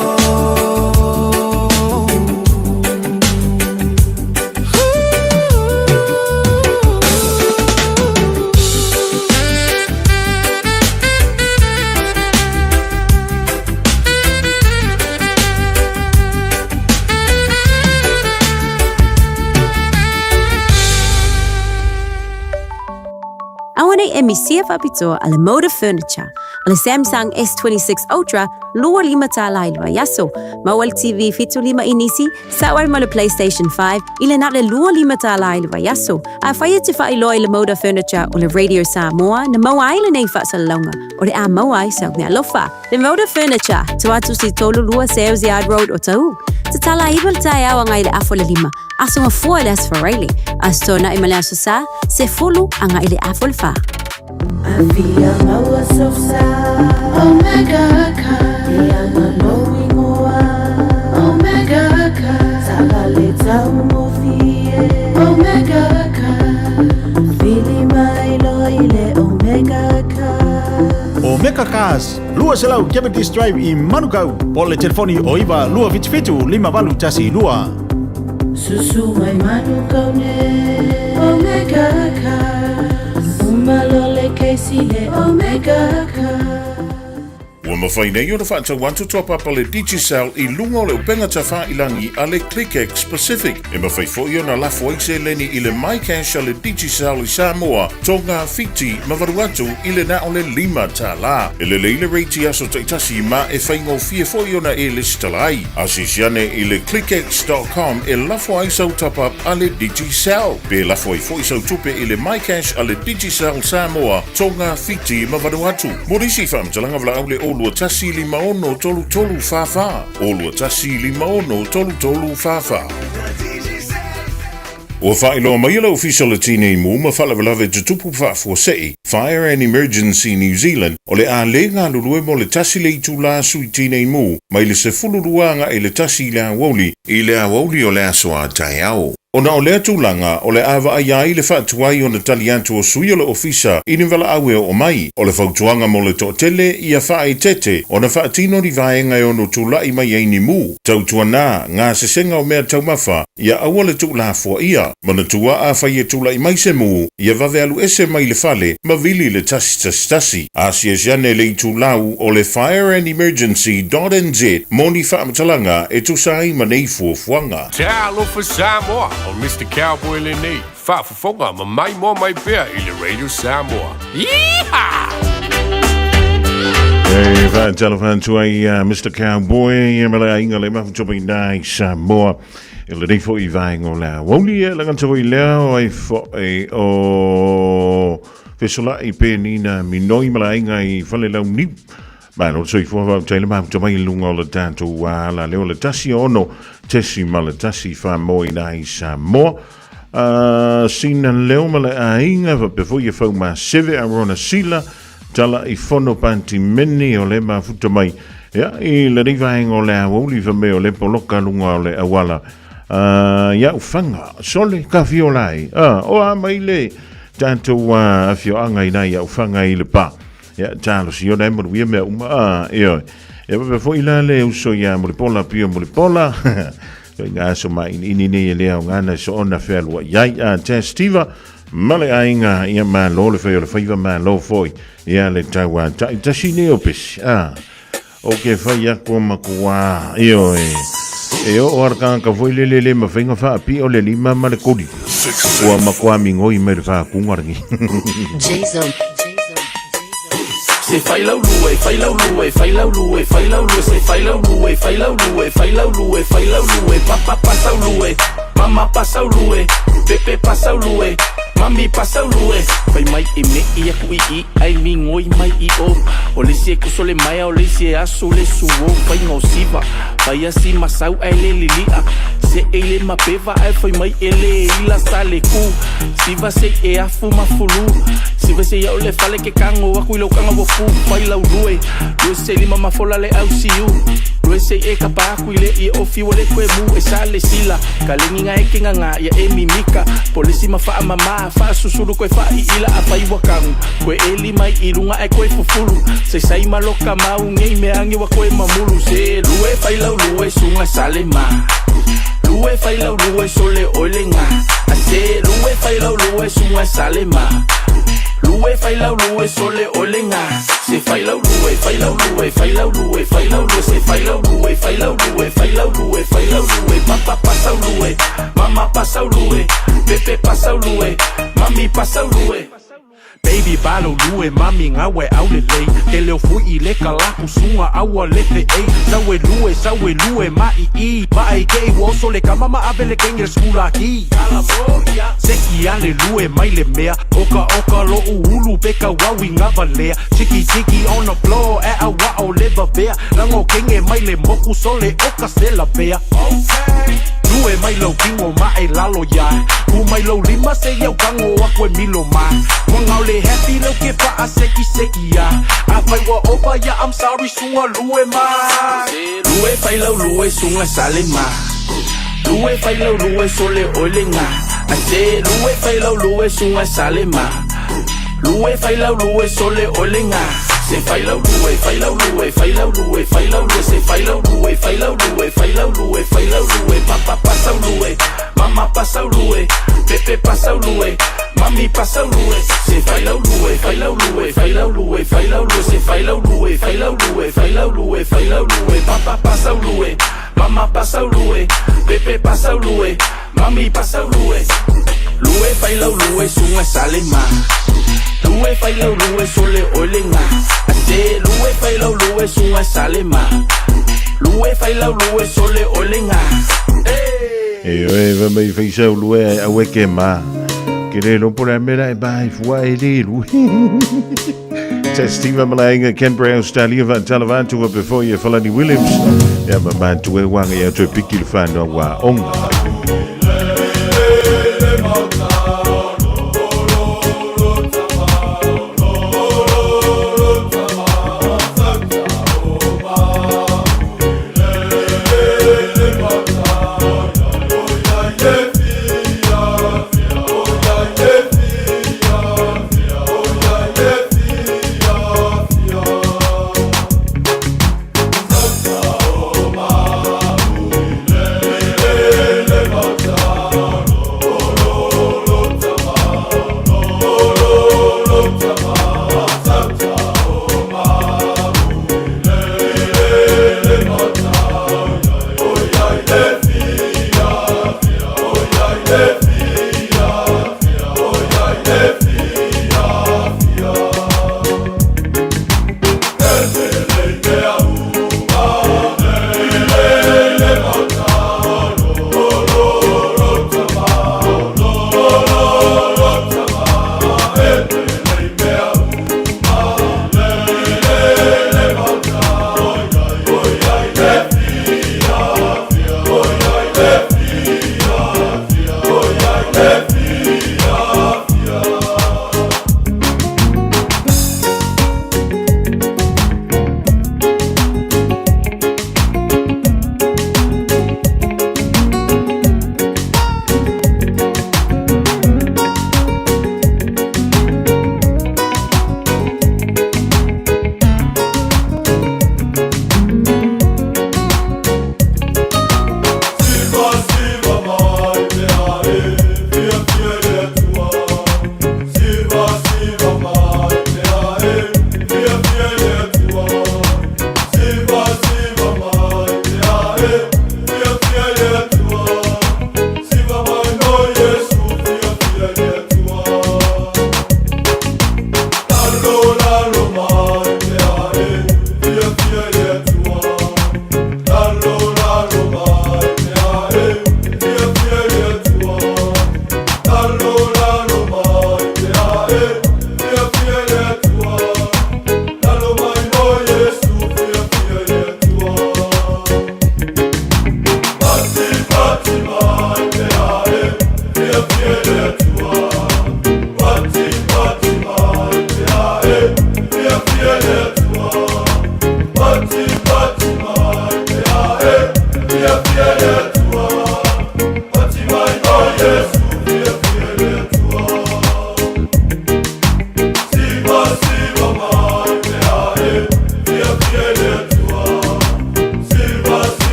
Auanei e misia faapitoa a le Moda Furniture, o le Samsung S26 Ultra 25 tala i le vaiaso, maua le TV 75 inisi, sao ai ma le PlayStation 5 i le na o le 25 tala i le vaiaso. Afai e te faailoa i le Moda Furniture o le Radio Samoa na maua ai lenei faasalalauga, o le a maua ai sau meaalofa. Le Moda Furniture, Tuatusi 32 Sales Yard Road, Otahuhu. Tatala 9 le taeao agai i le afa o le 5, aso Gafua i le Aso Faraile, Aso Toonai ma le Aso Sa, 10 agai i le afa o le 4. Afia maua sosa Omega ka Ia lou ingoa Omega ka Taavale taugofie Omega ka Vili mai loa i le Omega ka. Omega Cars, 200 Cavendish Drive i Manukau, po o le telefoni o 9 277 5812. Susu mai Manukau nei Omega Cars Uma loa le kesi le Omega Cars. Ua mafai nei ona faatau atu toa papa le Digicel i luga o le upega tafailangi a le ClickX Pacific. E mafai foi ona lafo ai seleni i le MyCash a le Digicel i Samoa, Tonga, Fiti ma Vanuatu i le na o le $5. E lelei le rate i aso taitasi ma e faigofie foi ona e lesitala ai. Asiasi ane i le clickx.com e lafo ai sau top-up a le Digicel. Pe lafo ai foi sau tupe i le MyCash a le Digicel Samoa, Tonga, Fiti ma Vanuatu. Mo nisi faamatalaga valaau le 0 2 1 5 6 3 3 4 4, 0 2 1 5 6 3 3 4 4. Ua faailoa mai e le Ofisa o le Tinei Mu ma Faalavelave Tutupu Faafuasei, Fire and Emergency New Zealand, o le a le galulue mo le tasi le itulā sui tinei mu mai le 12 agai i le tasi i le aoauli i le aoauli o le aso a taeao. Ona o lea tulaga, o le a vaaia ai le faatuai ona tali atu o sui o le Ofisa i ni valaau e oo mai. O le fautuaga mo le toatele, ia faaeteete ona faatino ni vaega e ono tulai mai ai ni mu. Tautuana gasesega o mea taumafa, ia aua le tuulafoaia. Manatua afai e tulai mai se mu, ia vave alu ese mai le fale ma vili i le 111. Asiasi ane i le itulau o le fireandemergency.nz mo ni faamatalaga e tusa ai ma nei fuafuaga. Talofa Samoa, o Mister Cowboy lenei, faafofoga ma maimoa mai pea i le Radio Samoa. Yeehaw! E whaatalofa atu ai uh, Mr. Cowboy e ma le aiga le mafutopa i nā i Samoa. E lenei foi i vaenga o le aoauli e lagata foi lea o ai foi o Fesolai Penina Minoi ma le aiga i Falelauniu. Malo le soifua faafetai le mafuta mai i luga o le tatou ala lea o le 16.1 Samoa i nā i Samoa. Uh, sina leo ma le aiga faapea foi e fau maseve Arona Sila tala i fono pantimeni o le mafuta mai ia i lenei vaega o le aoauli fa mea o le poloka luga o le auala uh, ia ufanga sole ka fiolai uh, o a mai le tatou uh, afioaga i nai ufanga i le pa ia talosia ona e manuia mea uma uh, ioe ia faapea foi la le uso ia Mulipola Pio Mulipola Ituaiga aso māʻiniʻini nei e le aoga ana e soona fealuaʻi ai. A Tess Tiva ma le aiga, ia malo le fai o le faiva, malo foi ia le tauataʻi. Tasi nei o pesi, a o ke fai aku o makuā, ioe, e oo a le kanaka foi lele le mafai ona faapio le lima ma le koli. Ua makuā migoi mai le fakuga lenei. Jason. Se fai lau lue, fai lau lue, fai lau lue, fai lau lue, se fai lau lue, fai lau lue, fai lau lue, fai lau lue, papa pasau lue, mama pasau lue, pepe pasau lue, mami pasau lue. Fai mai e meʻi aku i i ai migoi mai i o. O le isi e kuso le maea, o le isi e asu le suo. Faiga o siva, fai asi masau ae le liliʻa. Se e le mapeva ae fai mai e le ila sa le ku. Siva se e afu ma fulu. Siva se ia o le fale ke kago aku i lou kaga ua fu. Fai lau lue, lue se lima ma fola le au siu. Lue se e kapa aku i le ia o fiu le koe mu e sa le sila. Ka lengi nga e ke nganga ia e mimika. Polisi ma faa mama, faa susulu koe faa i ila a fai ua kagu. Koe e lima i lunga ae koe fufulu. Se sai ma loka mau ngei mea ange ua koe mamulu. Se lue fai lau lue sunga sale ma. Lue fai lau lue sole oile nga. A se lue fai lau lue sunga sale ma. Lue fai lau lue sole oile nga. Se fai lau lue fai lau lue fai lau lue fai lau lue se fai lau lue fai lau lue fai lau lue fai lau lue papa pasau lue mama pasau lue pepe pasau lue mami pasau lue. Baby balo lue mami ngawe au le lei Ke leo fui i le ka laku sunga aua le fe ei Sau e lue, sau e lue ma i i Ma ai ke i woso le kama ma ave le kenge le skula ki Se ki ale lue mai le mea Oka oka lo ulu pe ka wawi ngava lea Tiki tiki on the floor e a wa o le vavea Lango kenge mai le moku sole oka se la bea Lue mai lau kingo ma e lalo ia Ku mai lau lima se iau kango aku e milo ma Wangao le happy lau ke faa seki seki ia A fai wa over ia I'm sorry sunga lue ma Lue fai lau lue sunga sale ma Lue fai lau lue sole oile nga A se lue fai lau lue sunga sale ma Lue fai lau lue sole oile nga Se fai lau lue fai lau lue fai lau lue fai lau lue se fai lau lue fai lau lue fai lau lue fai lau lue papa pasau lue mama pasau lue pepe pasau lue mami pasau lue se fai lau lue fai lau lue fai lau lue fai lau lue se fai lau lue fai lau lue fai lau lue fai lau lue papa pasau lue mama pasau lue pepe pasau lue mami pasau lue Lue fai lau lue sunga sale ma Lue fai lau lue sole oile nga A se lue fai lau lue sunga sale ma Lue fai lau lue sole oile nga E oe va mai whaisau lue ai aue ke mā. Ke le lopo la mera e bai fua e le lue. Testiva Malaenga, Canberra, Australia, va talavantu wa before ye Falani Williams. Ya ma mantu e wanga ya toe piki le whanau wa onga.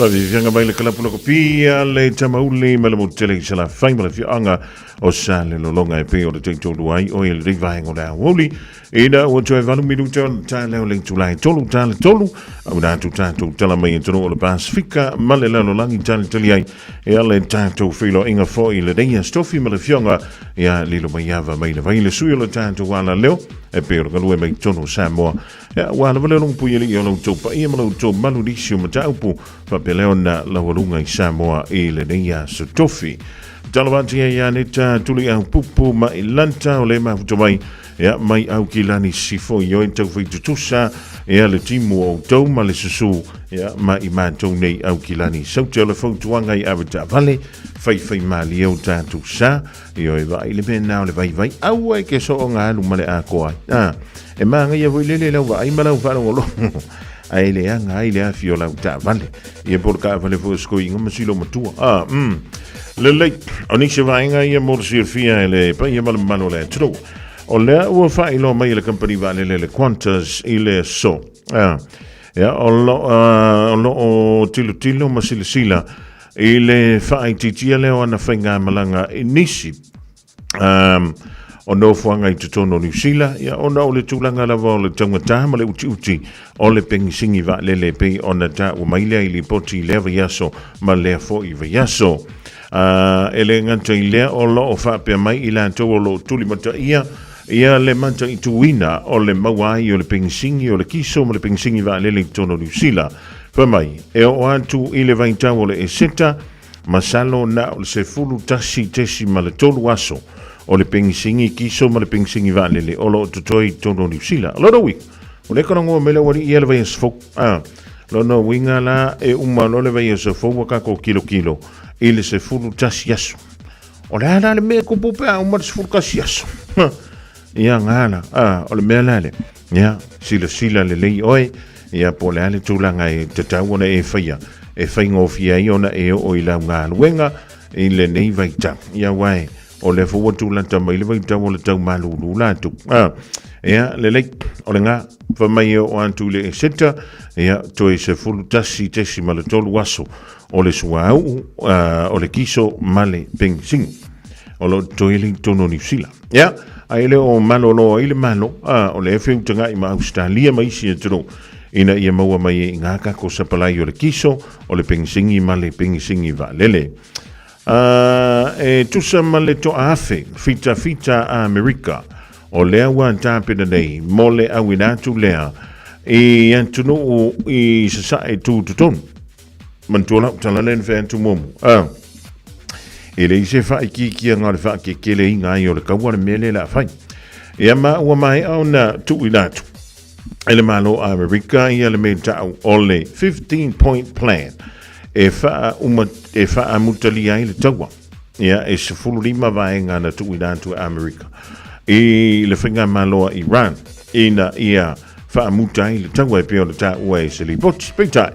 Faafiafiaga mai le kalapu lakapi a le Tamauli ma le motu tele i Salafai ma le afioaga o Salelologa e pei o le taitolu ai o i lenei vaega o le aoauli. Ina ua toe 8 minuta o le taeao le itula e 3 tala 3, auina atu tatou tala mai atunuu o le Pasefika ma le lalolagi talitali ai e ala i tatou feiloaiga foi i lenei aso tofi ma le afioga ia Lilomaiava mai le vai le sui o le tatou alaleo e pei o le galue mai totonu o Samoa. Ia, ua lava lea o lou puialii o lo outou paia ma lo outou malu nisi o mataupu faapea lea ona laualuga i Samoa i lenei aso tofi. Talo atu ia ia Aneta Tuliaupupu ma Ilanta o le mafuta mai ia mai Aukilani Sifo i oi tau tutusa ia le timu o outou ma le susu ia ma i matou nei Aukilani Saute o le fautuaga i ave taavale faifai malie o tatou sa Ioe, vaai le mea na o le vaivai. Aua e ke soonga alu ma le atoa ai. Ah, e māngaia foi lele lau vaai ma lau faalogologo. Ae leaga ai le afi o lau taavale. Ia po o le taavale foi o se toeaina ma si matua. Ah, Lelei, o nisi vaega ia mo le silafia e le paia ma le mamalu o le atunuu. O lea ua faailoa mai e le kamupani vaalele le Qantas i le aso. Ah, ia, o lo, o lo o tilotilo ma silasila I le faaitiitia lea o ana faigamalaga i nisi o nofoaga i totonu o Niu Sila, ia ona o le tulaga lava o le taugata ma le utiuti o le pegisini vaalele e pei ona taua mai lea i lipoti i lea vaiaso ma lea foi vaiaso. E le gata i lea, o lo o faapea mai i latou o lo o tulimataia ia le mataituina o le maua ai o le pegisini o le kiso ma le pegisini vaalele i totonu o Niu Sila. Fai mai, e oo atu i le vaitau o le Eseta, masalo na o le 11.3 aso o le pegisini kiso ma le pegisini vaalele o lo o totoe i totonu o Niu Sila. O lona uiga, o lea ka logoa mai le aualii ia le vaiaso fou. A, lona uiga la e uma loa le vaiaso fou ua tatou kilokilo i le 11 aso. O le a la le mea e tupu pe a uma le 11 aso? Ia gala, a, o le mea la lea. Ia, silasila lelei oe, ia po o le a le tulaga e tatau ona e faia, e faigofie ai ona e oo i lau galuega i lenei vaitau. Ia aua e, o lea foi ua tulata mai le vaitau o le tau malūlū latou. Ah, ia, lelei, o lena, fai mai e oo atu i le Eseta, ia, toe 11.3 aso o le suauu, o le kiso ma le penisini. O lo o totoe le i totonu o Niu Sila. Ia, ae le o malolo ai le Malo, a, o lea e feutagai ma Ausetalia ma isi atunuu ina ia maua mai ai i ngā kako sapalai o le kiso, o le pegisini ma le pegisini vaalele. A, e tusa ma le toaafe fitafita a Amerika, o lea ua tapena nei mo le auina atu lea i atunuu i sasae tutotonu. Manatua lau tala lea na fai atu muamua. A, e leai se faaitiitiaga o le faakekeleina ai o le kaua le mea lea o le a fai. Ia ma ua maea ona tuuina atu e le Malo o Amerika ia le mea ta'u o le 15 point plan e faauma e faaamutalia ai le taua. Ia e 15 vaega na tuuina atu e Amerika i le faigamalo a Iran ina ia faamuta ai le taua e pei ona taua e se lipoti. Peitai,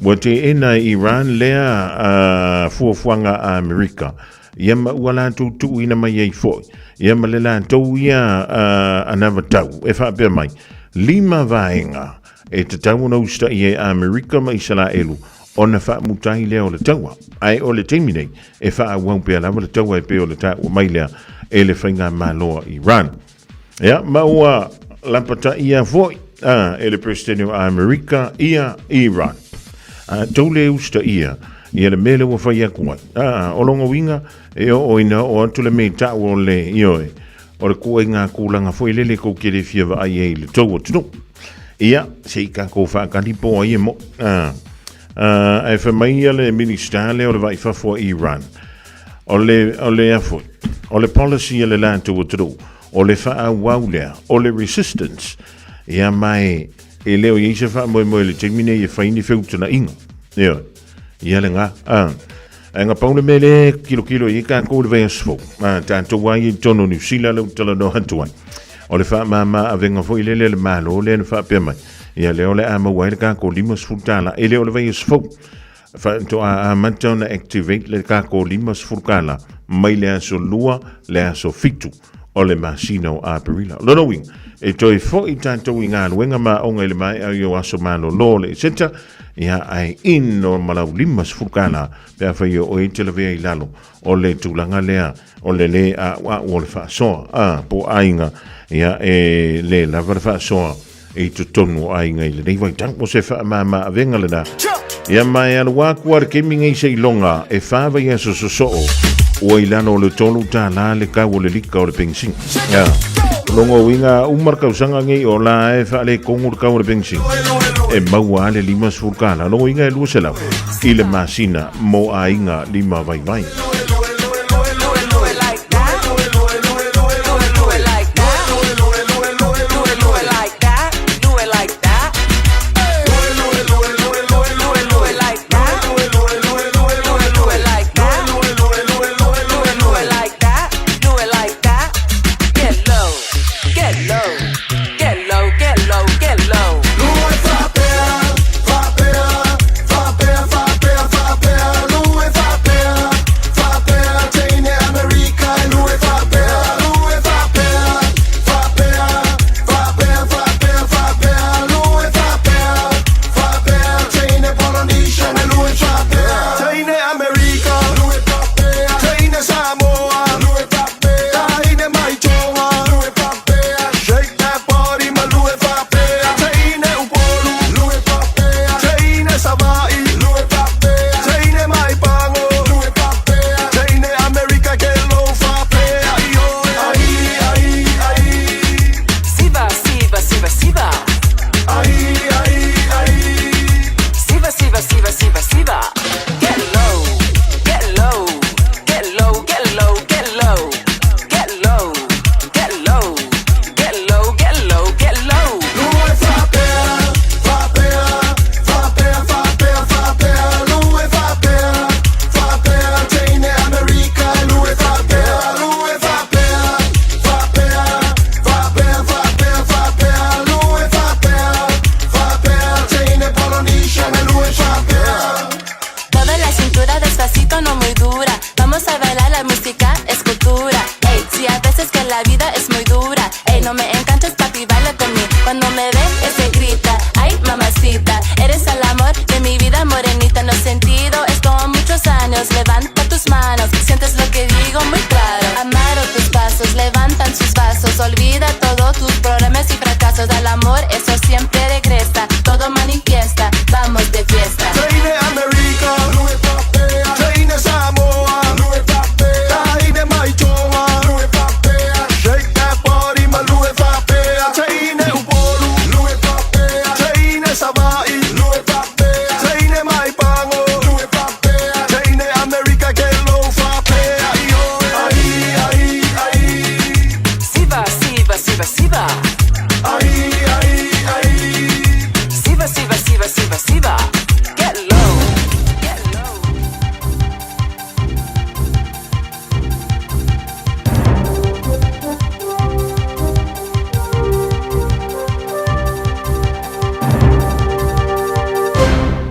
Ua teena e Iran lea fuafuaga a Amerika, ia ma ua latou tuuina mai ai foi, ia ma le latou ia anavatau e faapea mai, lima vaega e tatau ona usitaia e Amerika ma Isalaelu ona faamuta ai lea o le taua. Ae o le taimi nei, e faaauau pea lava le taua e pei ona taua mai lea e le faigamalo a Iran. Ia, ma ua lapataia foi e le Peresetene o Amerika ia Iran. A tou le usitaia ia le mea lea ua fai atu ai. A, o lona uiga, e oo ina oo atu le mea i ta'u o le, ioe, o le kuaiga tulaga foi lele tou te le fia vaai ai i le tou atunuu. Ia, se i tatou faatali po o ai e mo'i. A, a, ae fai mai ia le Minisita lea o le Vai Fafo a Iran, O le, o le a foi, o le policy a le latou atunuu, o le faaauau lea, o le resistance, ia ma e, e le o i ai se faamoemoe i le taimi nei e fai ni feutagaiga. Ioe. Ia lena. A, ae na pau le mea lea e kilokilo i ai tatou i le vaiaso fou, a, tatou lava ia i totonu o Niu Sila lea ou te talanoa atu ai, o le faamama avega foi lele a le Malo lea na faapea mai, ia lea o le a maua ai le tatou $50, e le o le vaiaso fou. Faatoa amata ona activate le tatou $50 mai le aso 2 le aso 7 o le masina o Aperila. O lona uiga, e toe foi tatou i galuega ma aoga i le maea o aso malolo o le Eseta, ia ae ino ma lau $50 pe afai o oe e te lavea i lalo o le tulaga lea o le lē a'ua'u o le faasoa, a, po o aiga, ia e lē lava le faasoa i totonu o aiga i lenei vaitau. O se faamama avega lena. Ia ma e alu aku a le kemi nei seiloga e wha vaiaso sosoo ua i lalo o le $3 le kau o le lika o le penisini. Ia, longa uiga uma le tausaga nei o la e faaletonu le kau o le penisini. E maua a le $50. Longa uiga e 200 i le masina mo aiga lima vaivai.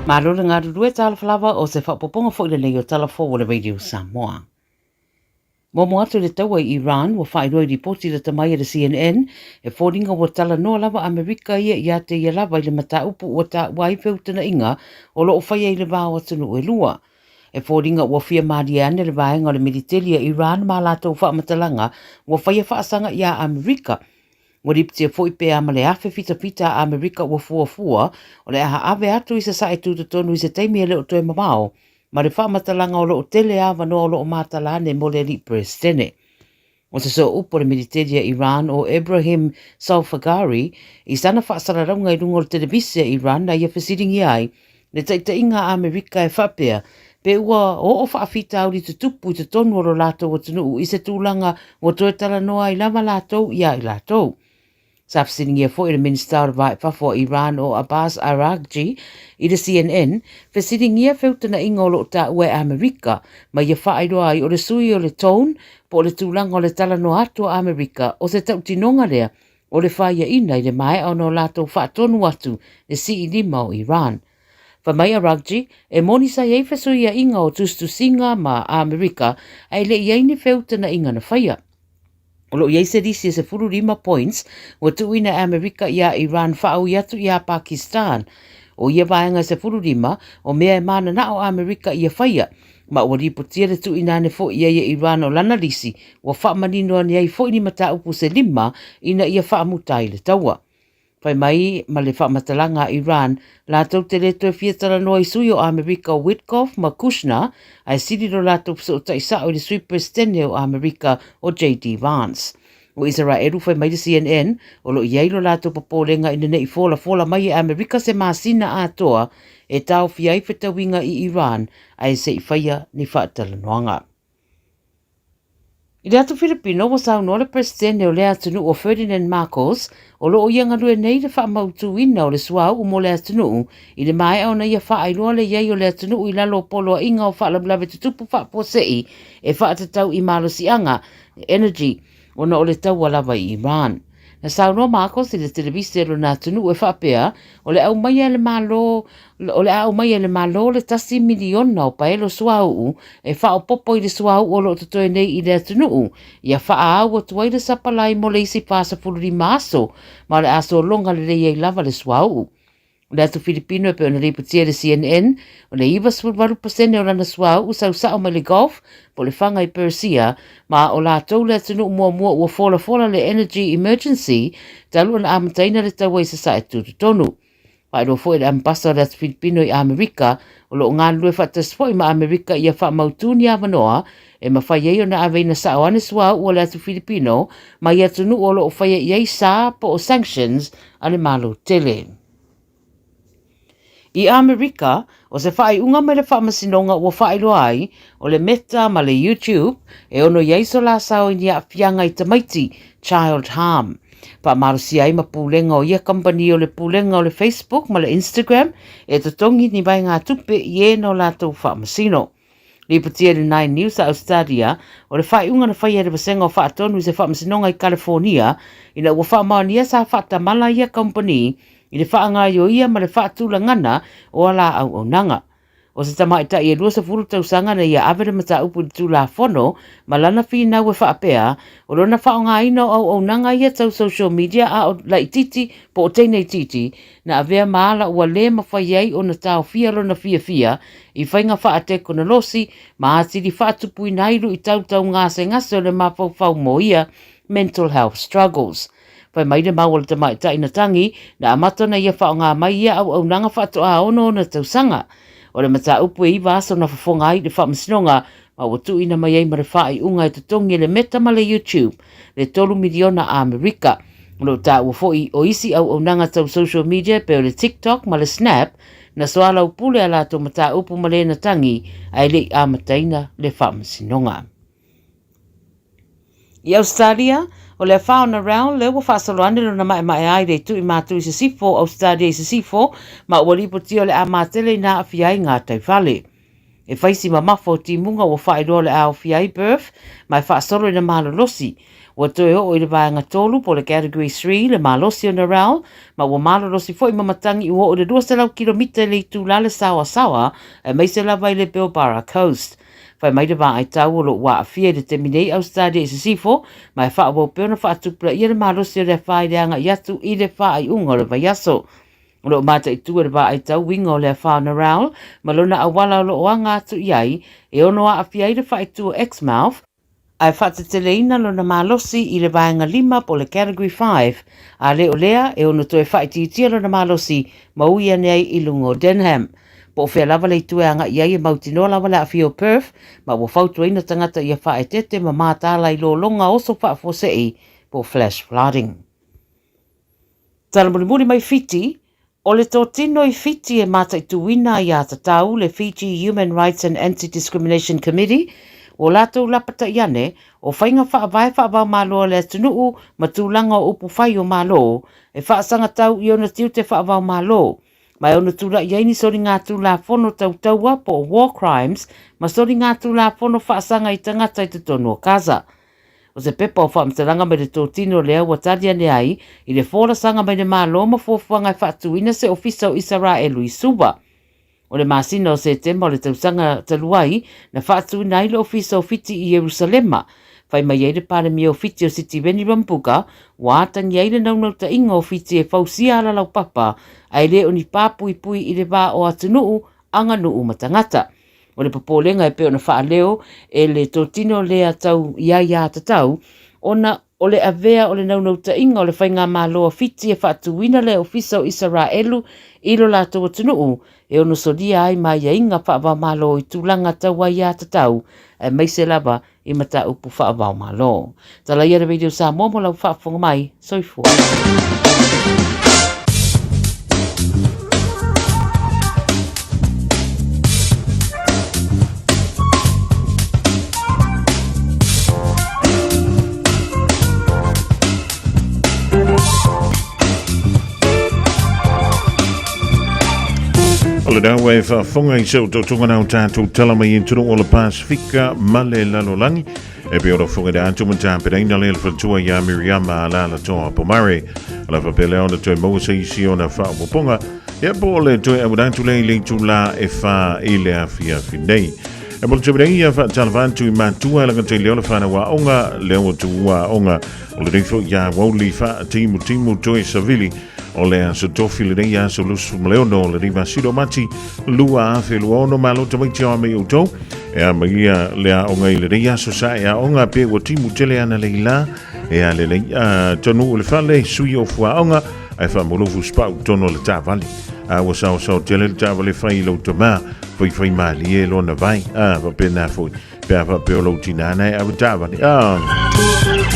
Malo le galulue talofa lava o se faaopoopoga foi lenei o Tala Fou o le Radio Samoa. Muamua atu le taua i Iran ua faailoa i lipoti lata mai a le CNN e foliga ua talanoa lava Amerika ia ia te ia lava i le mataupu ua taua ai feutanaʻiga o lo o faia i le va o atunuu e lua. E foliga ua fia malie ane le vaega o le militeli a Iran ma latou faamatalaga ua faia faasaga iā Amerika. Ua lipitia foi pe a ma le afe fitafita a Amerika ua fuafua o le a ave atu i Sasae tutotonu i se taimi e le o toe mamao ma le faamatalaga o lo o tele avanoa o lo o matala ane mo le alii Peresetene. O se sooupu o le militeli a Iran o Ebrahim Zolfaghari i sana faasalalauga i luga o le televise a Iran na ia fesiligia ai le taitaiga a Amerika e faapea pe ua oo faafitauli tutupu i totonu o lo latou atunuu i se tulaga ua toe talanoa ai lava latou iā i latou. Sa fesiligia foi e le Minisita o le Va i Fafo a Iran o Abbas Araghchi i le CNN, fesiligia feutanaʻiga o lo o taua e Amerika ma ia faailoa ai o le sui o le tone po o le tulaga o le talanoa atu a Amerika o se tautinoga lea o le faiaina i le maea ona o latou faatonu atu le sii lima o Iran. Fai mai Araghchi, e moni sa i ai fesuiaiga o tusitusiga ma Amerika ae le i ai ni feutanaʻiga na faia. O lo o i ai se lisi e 15 points ua tuuina e Amerika iā Iran faaui atu iā Pakistan. O ia vaega e 15, o mea e mananao a Amerika ia faia, ma ua lipotia le tuuina ane foi i ai e Iran o lana lisi ua faamanino ane ai foi ni mataupu se lima ina ia faamuta ai le taua. Fai mai ma le faamatalaga a Iran, latou te le toe fia talanoa i sui o Amerika o Witkoff ma Kushner, ae sili lo latou fesootai sao i le sui Peresetene o Amerika o JD Vance. O Isaraelu, fai mai le CNN, o lo o i ai lo latou popolega ina ne i folafola mai e Amerika se masina atoa e taofia ai fetauiga i Iran ae se i faia ni faatalanoaga. I le atu Filipino, ua saunoa le Peresetene o lea atunuu o Ferdinand Marcos, o lo o ia galue nei le faamautuina o le suauu mo le atunuu i le maea ona ia faailoa le i ai o le atunuu i lalo o poloaiga o faalavelave tutupu faafuasei e faatatau i malosiaga, energy, ona o le taua lava i Iran. Na saunoa Marcos i le televise o lona atunuu e faapea, o le aumaia e le Malo, o le a aumaia e le Malo le tasi miliona o paelo suauu e faaopoopo i le suauu o lo o totoe nei i le atunuu, ia faaau atu ai le sapalai mo le isi 45 aso, ma o le a sologa lelei ai lava le suauu. O le atu Filipino e pei ona lipotia e le CNN, o le 98% o lana suauu sau sao mai le Gulf po o le faga i Persia, ma o latou le atunuu muamua ua folafola le Energy Emergency talu ona amataina le taua i Sasae Tutotonu. Faailoa foi e le Ambasa o le atu Filipino i Amerika, o lo o galulue faatasi foi ma Amerika ia faamautu ni avanoa e mafai ai ona aveina sao ane suauu a le atu Filipino mai atunuu o lo o faia i ai sa po o sanctions a le Malo tele. I Amerika, o se faaiuga mai le faamasinoga ua faailoa ai, o le Meta ma le YouTube e ono i ai so la sao i ni aafiaga i tamaiti, child harm. Faamalosia ai ma pulega o ia kamupani o le pulega o le Facebook ma le Instagram e totogi ni vaegatupe i e no latou faamasino. Lipotia i le Nine News a Ausetalia, o le faaiuga na faia e le Vasega o Faatonu i se faamasinoga i Kalifornia, ina ua faamaonia sa faatamala ia kamupani i le faagaoioia ma le faatulagana o a la auaunaga. O se tamaitai e 20 tausaga na ia ave le mataupu i le Tulafono ma lana finau e faapea, o lona faaaogaina o auaunaga ia tau social media a o laitiiti po o teine itiiti, na avea ma ala ua lē mafai ai ona taofia lona fiafia i faiga faatekonolosi ma atili faatupuina ai luitau tau gasegase o le mafaufau mo ia mental health struggles. Fai mai le mau a le tamaitai na tangi, na amata ona ia faaaoga mai ia auaunaga faatoa ono ona tausaga. O le mataupu e iva aso na fofoga ai i le faamasinoga ma ua tuuina mai ai ma le faaiuga e totogi e le Meta ma le YouTube le tolu miliona Amerika. O lo o taua foi o isi auaunaga tau social media e pei o le TikTok ma le Snap na soalaupule a latou mataupu ma lena tangi ae le i amataina le faamasinoga. I Ausetalia, o le afa o Narelle lea ua faasolo ane lona maemaea ai le itu i matu i sisifo o Ausetalia i sisifo ma ua lipotia o le a matele ina aafia ai ngā taifale. E fai si mamafa o timuga ua faailoa o le a aofia ai Perth ma e faasolo ina malolosi. Ua toe oo i le vaega tolu po o le Category 3 le malosi o Narelle ma ua malolosi foi ma matagi ua oo i le 200 kilomita i le itula le saoasaoa aemaise lava i le Pilbara Coast. Fai mai le vaai tau o lo o ua aafia i le taimi nei Ausetalia i sisifo ma e faaauau pea ona faatupulaia le malosi o le afa i le agai atu i le faaiuga o le vaiaso. O lo o mataitu e le vaai tau uiga o le afa o Narelle ma lona auala o lo o aga atu i ai e ono aafia ai le faaitu o Exmouth, ae faateteleina lona malosi i le vaega lima po o le Category 5, a le o lea e ono toe faaitiitia lona malosi ma ui ane ai i luga o Denham. Po o fea lava le itu e agai ai e mautinoa lava le aafia o Perth, ma ua fautuaina tagata ia faaeteete ma mataala i lologa oso faafuasei po o flash flooding. Tala mulimuli mai Fiti, O le totino i Fiti e mataituina ai a tatau le Fiji Human Rights and Anti-Discrimination Committee, ua latou lapata'i ane o faiga faavae faavaomalo a le atunuu ma tulaga o upu fai o Malo e faasagatau i ona tiute faavaomalo ma e ono tula'i ai ni soligatulafono tau taua po o war crimes ma soligatulafono faasaga i tagata i totonu o Gaza. O se pepa o faamatalaga mai le totino lea ua tali ane ai i le folasaga mai le Malo ma fuafuaga e faatuina se ofisa o Isaraelu i Suva. O le masina o Setema o le tausaga talu ai na faatuina ai le ofisa o Fiti i Ierusalema. Fai mai ai le Palemia o Fiti o Sitiveni Rabuka, ua atagia ai le naunautaiga o Fiti e fausia alalaupapa ae le o ni pā puipui i le va o atunuu, aganuu ma tagata. O le popolega e pei ona faaleo e le totino lea tau i aiātatau, ona o le avea o le naunautaiga o le faigamalo a Fiti e faatuina le Ofisa o Isaraelu i lo latou atunuu e ono solia ai ma aiaiga faava-o-Malo i tulaga tau aiātatau, aemaise lava i mataupu faava-o-Malo. Tala ia le Radio Samoa mo lau faafofoga mai. Soifua. O le dau e faafofoga i se otootoga na o tatou tala mai i atunuu o le Pasifika ma le lalolagi. E pei ona fofoga le atu ma tapenaina lea le faletua ia Miriama Alalatoa Pomare. O le faapea lea ona toe maua se isi ona faaopoopoga, ia po o le toe auina atu lea i le itulā e 4 i le afiafi nei. E mo le taimi nei, ia faatalofa atu i matua e lagata i leo le fanau aoga, lea ua tuua aoga o lenei foi ia Wauli Faatimutimu Toe Savili o le aso tofi lenei aso 26 o lenei masina o Mati 2026. Malo tamaiti o a mai outou e a mai ia le aoga i lenei aso sa e aoga pe ua timu tele ana leila e a lelei a tonu o le fale sui o fuaoga ae faamolofu spau tono le taavale a ua saosao tele le taavale fai i lou tamā faifai malie lona vai a faapena foi pe a faapea o lou tinā na e ave taavale a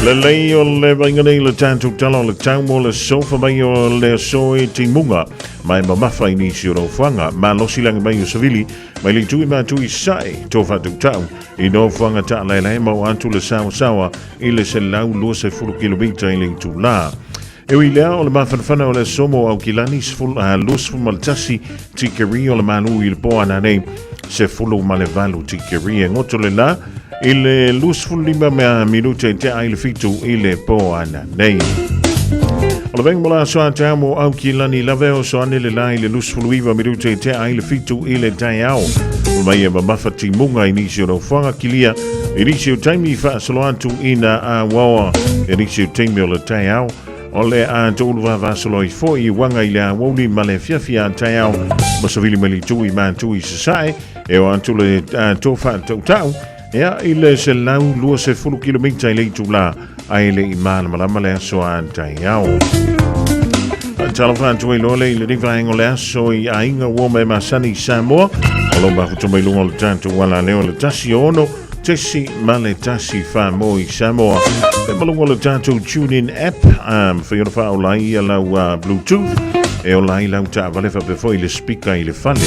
lelei o le vaaiga nei le tatou tala o le tau mo le sofa mai o le aso e timuga ma e mamafa i nisi o nofoaga malosi lagi mai o savili mai le itu i matu i sae tō whātautau i nofoaga taalaelae mau atu le sawasawa i le 120 kilomita i le itulā. E ui lea, o le mafanafana o le aso mo Aukilani 21 tikeri o le malu i le po ana nei 18 tikeri e ngoto le la i le 25 mea minute i te ai le fitu i le po ana nei. O le venga mo la aso a te amo Aukilani lave o so ane le la i le 29 minute i te ai le fitu i le taeao. Mai e mamafa timunga i nisi o nofoaga kilia i nisi o taimi faasolo atu ina a waoa i nisi o taimi o le taeao o le a toulu vavasolo ai foi i uaga i le aoauli ma le afiafi a taeao ma savili mai le itu i matu i sasae e o atu le tō faatautau ea i le 120 kilomita i le itulā ae le i malamalama le aso a taeao. Talofa atu ai loa le i lenei vaega o le aso i aiga ua me masani i Samoa. O lo mafuta mai luga o le tatou alaleo le 16 tesi ma le 14 i Samoa. Pe malunga o le tatou TuneIn app, mawhai ona whaola ai ia lau Bluetooth, e ola ai lau taavale faapea foi le speaker i le fale.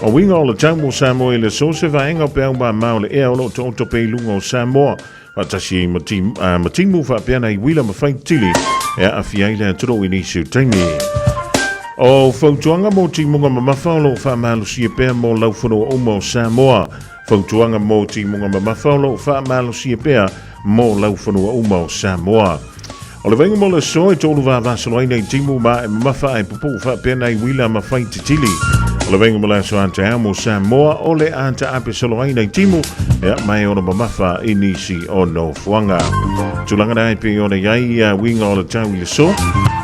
O uiga o le tau mo Samoa i le aso se vaega o peau mamao le ea o lo o taoto pea i luga o Samoa. Faatasi ai ma, tim, ma timu faapea nai uila ma faitili e aafia ai le atunuu i nisi o taimi. O fautuaga mo timuga mamafa o lo o faamalosia pea mo laufanua uma o Samoa. Fautuaga mo timuga mamafa o lo o faamalosia pea mo laufanua uma o Samoa. O le vaaiga mo le aso e tolu vavasolo ai nei timu ma e mamafa ae pupuu faapea nai uila ma fai titili. O le vaaiga mo le aso a taeao mo Samoa o le a taape solo ai nei timu ea ma e ono mamafa i nisi o nofoaga. Tulaga na e pei ona i ai ia uiga o le tau i le aso.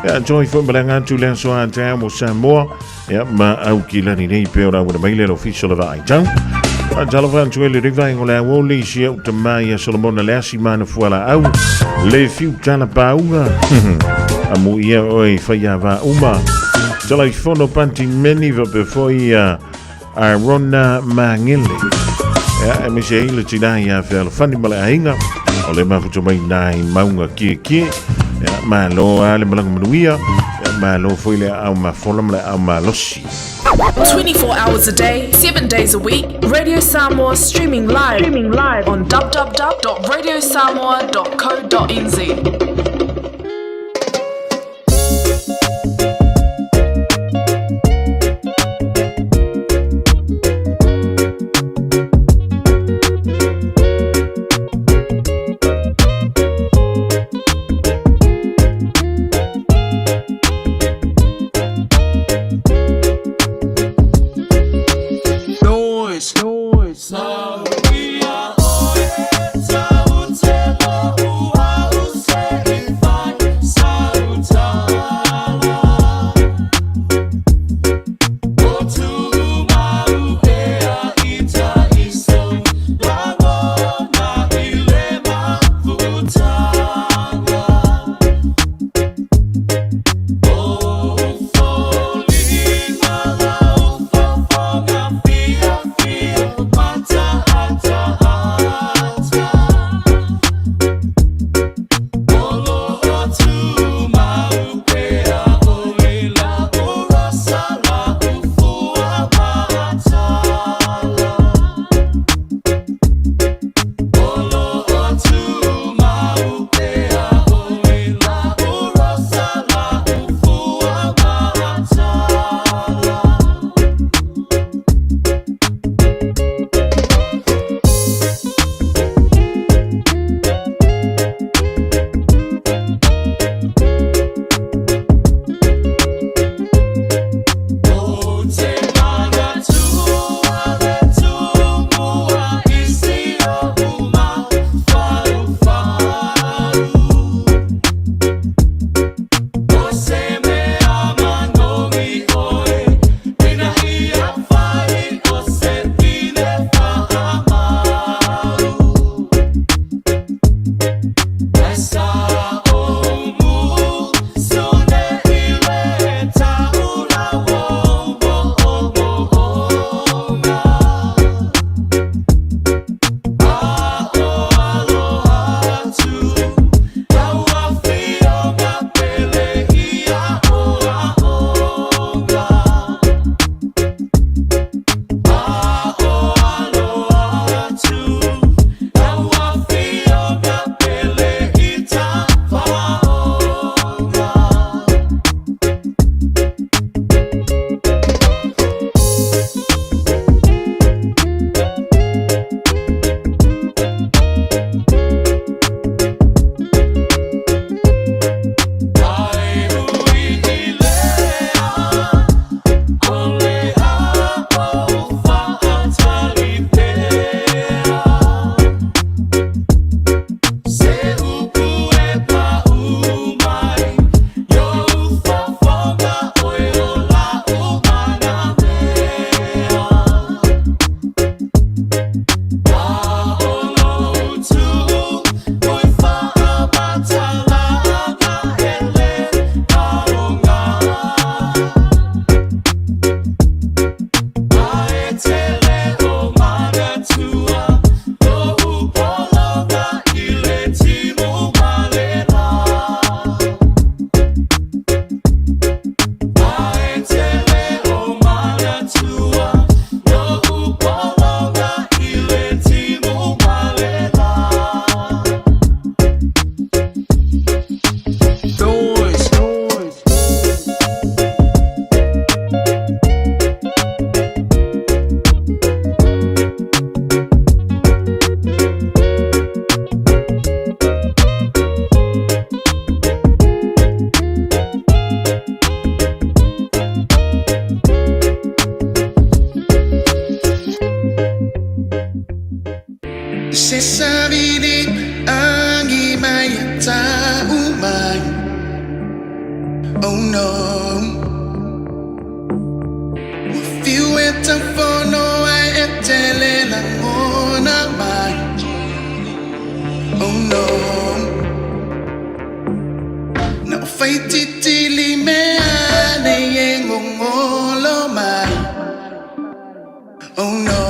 Ea toi foi malaga atu le aso a taeao mo Samoa Ia, ma Aukilani nei pe o rauana mai le ofisa o le vaai tau. A talofa atu e le riva o le auoli si au tamai ia Solomona le asi mana fuala au. Le fiu tala paunga. A mu ia oi whaia va uma. Tala i fono panti meni va pe foi a Arona Mangele. Ia, e mese ai le tina ia fealofani ma le aiga. O le mafuta mai nai maunga kie kie. Ia, malo a le malaga manuia. Ia, malo foi le au mafola ma le au malosi. 24 hours a day, 7 days a week, Radio Samoa streaming live, on www.radiosamoa.co.nz. Noise, noise. Se savili agi mai e tau mai. Oh no. Ua fiu e taufono ai e tele lagona mai. Oh no. Na o faititili mea nei e gogolo mai. Oh no.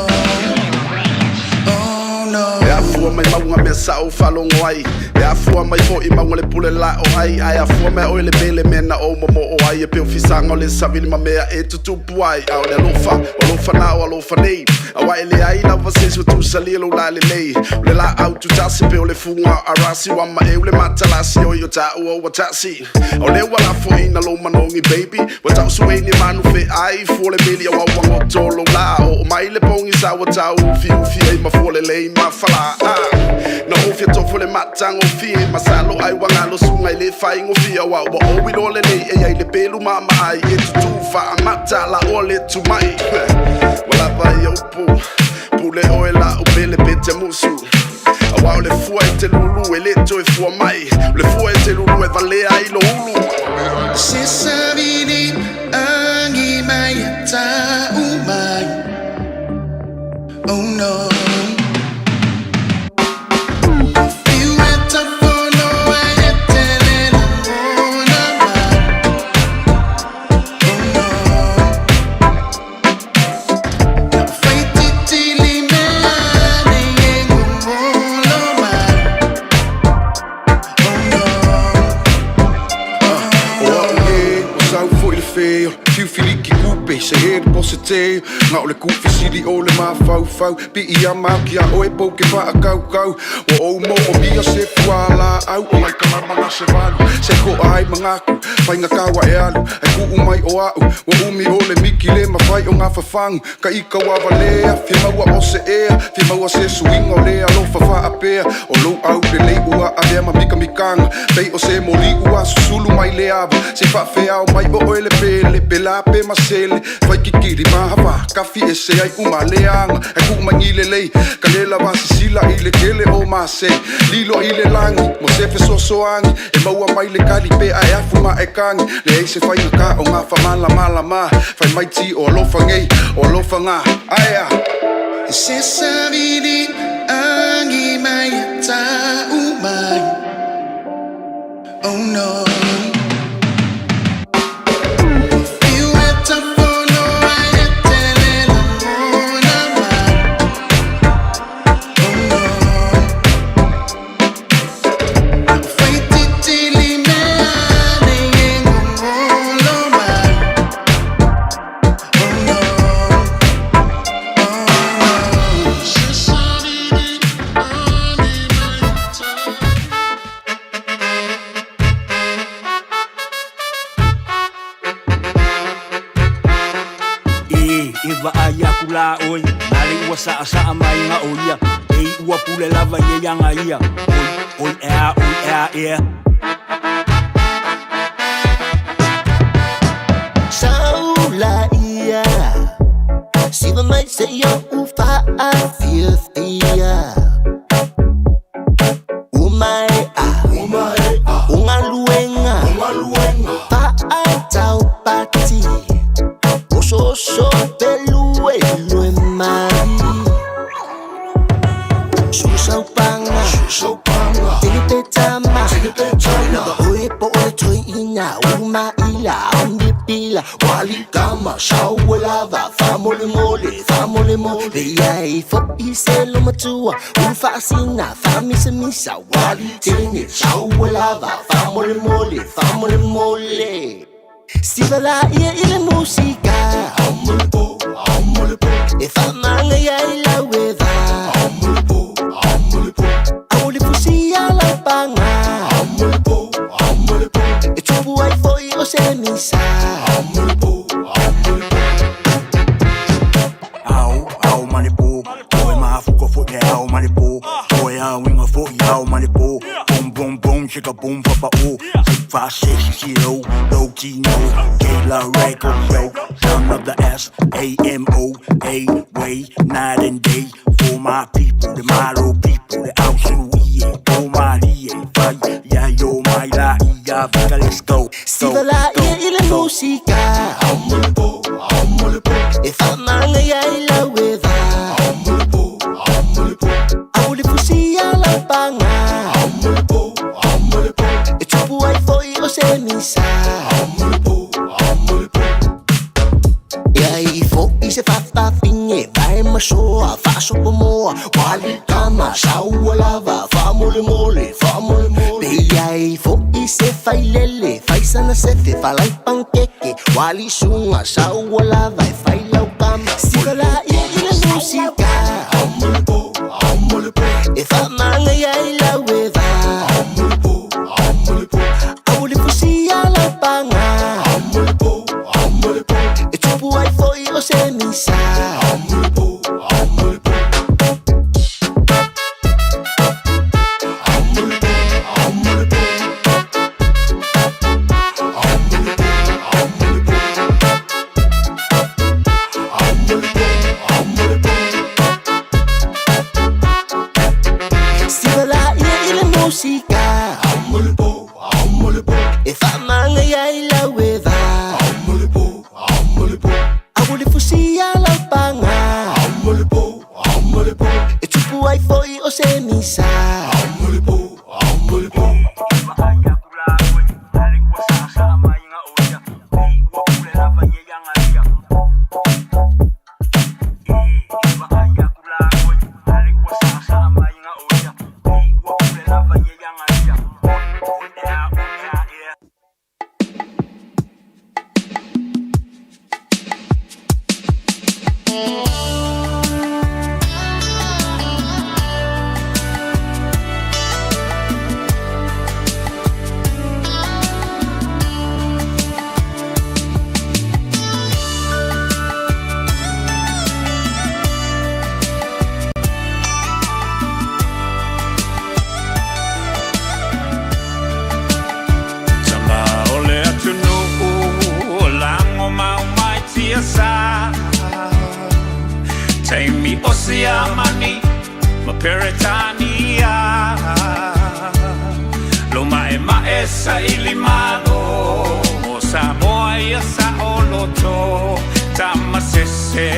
Oh no. E afua mai mauga mea sa ou faalogo ai, E afua mai foi mauga le pule la o ai, Ae afua mai oe le mele mea na ou momoo ai, E pei o fisaga o le savili ma mea e tutupu ai. A o le alofa, o alofa na o alofa nei, Aua e leai lava se isi ua tusalia lou lalelei. O le laau tutasi pei o le fuga o arasi, Ua maeu le matalasi oi o taua ua tasi. O lea ua lafoina lou manogi baby, Ua tausu ai ni manu feai fua le meli aua ua goto lou la. Oo mai le pogisa ua tau ufiufi ai ma fua lelei ma falā. Na ou fia tofo le matagofie, masalo ai ua galo suga i le faigofie, Aua ua ou iloa lelei e i ai le pelu maamaai e tutū faamata la oa le tumai. Ua lava ia upu, pule oe lau pele pe te musu, Aua o le fua e te lulu e le toe fua mai, O le fua e te lulu e valea ai lo ulu. Se savili agi mai e tau mai. Oh no. Fiu e taufono ai e tele lagona mai. Oh no. Na o faititili mea nei e gogolo mai. Oh no. O au e, ua sau foi le fe o le fiu filiki kupe se he le pose te Nga o le ku fesili o le mafaufau Pii a mau ki a oe pou ke faakaukau Ua ou moomia se fualaau O lai kalama na se valu Se koa ai mangaku Faiga kaua e alu Ai kuu mai o a'u Ua umi o le miki le mafai o gafafagu Ka ika ua valea Fia maua o se ea Fia maua se suiga o le alofa faapea O lou au lelei ua avea ma mikamikaga Pei o se moli ua susulu mai le ava Se faafeao mai o oe le pele Pela pe masele Fai kikili mahafa Kafi ese ai uma leaga Ai kuu mai lelei Ka le lava sisila i le tele o mase Lilo i le lagi Mo se fesoasoani E maua mai le kali pe ae afu ma e kagi Leai se faiga ka o ngā whamalamalama Fai mai ti o alofa ngei O alofa ngā Aea Se savili agi mai e tau mai. Oh no. Fiu e taufono ai e tele lagona mai. Oh no. Na o faititili mea nei e gogolo mai. Oh no. Oh no. Se savili agi mai e tau. E, e vaai aku la oe, na le ua saasaa mai ga o ia, e ua pule lava ia iaga ia, oi, oi ea, oi ea, ea. Saula ia Siva mai se ia u faafiafia Umaea Ungaluenga Faataupati Osooso peluelue mai Susaupanga Tinipetama Lava oe po o le toeina Umaila Omnipila Walikama Sauelava Faamolemole Faamolemole Ia e fo'i se lomatua Ulufaasina Faamisamisa Walitene Sauelava Faamolemole Faamolemole Siva la ia i le musika E faamaga ia i lau eva Au le fusia lau paga E tupu ai foi o se misa Ao, ao ma le po, oe mafuka foi le ao ma le po, oe auiga foi ao ma le po, boom boom boom chicka boom papa o, 6 5 6 0, low T no, K La record yo, son of the S A M O A way, night and day for my people. tupu Le malo pipu le au sulu ie O malie fai ia yo mai la ia vika let's go. Siva la ia i le musika E whamanga ia i lau e va Au le fusia lau panga E tupu ai foi o se misa Ia i foi se fafafine Vai masoa, faasopomoa Wali kama, saua lava Faamolemole, faamolemole Pe ia i foi se failele Faisana sefe, falai pankeke Wali sunga, saua lava E failau kama Siva la ia i le musika E whamanga ia i lau e va Au le fusia lau panga E tupu ai foi o se misa Siva la ia i le musika E whamanga ia i lau e va Au le fusia lau panga E tupu ai foi o se misa Tama o le atunuu o lago mau mai tiasa Taimi o Siamani ma Peretania Lo ma'ema'e saili malo mo Samoa ia sa'oloto Tamasese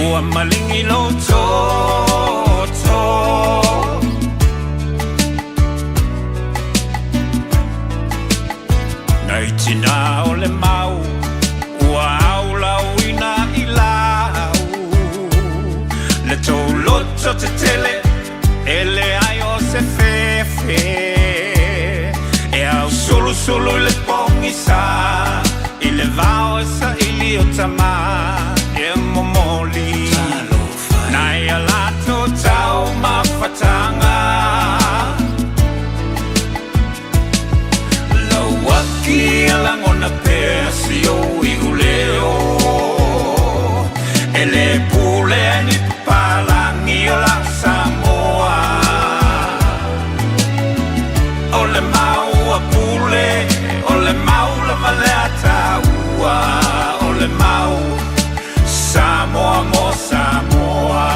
ua maligi lou toto Nai tinā o le mau ua aulauina i lau Le tou loto tetele e leai o se fefe E ausulusulu i le pogisa i le vao e saili o tama e momoli Nai a latou taumafataga Lau aki e lagona pea si ou iuleo E lē pulea e ni papalagi o lau Samoa O le mau a pule, o le mau lava lea taua O le mau Samoa mo Samoa.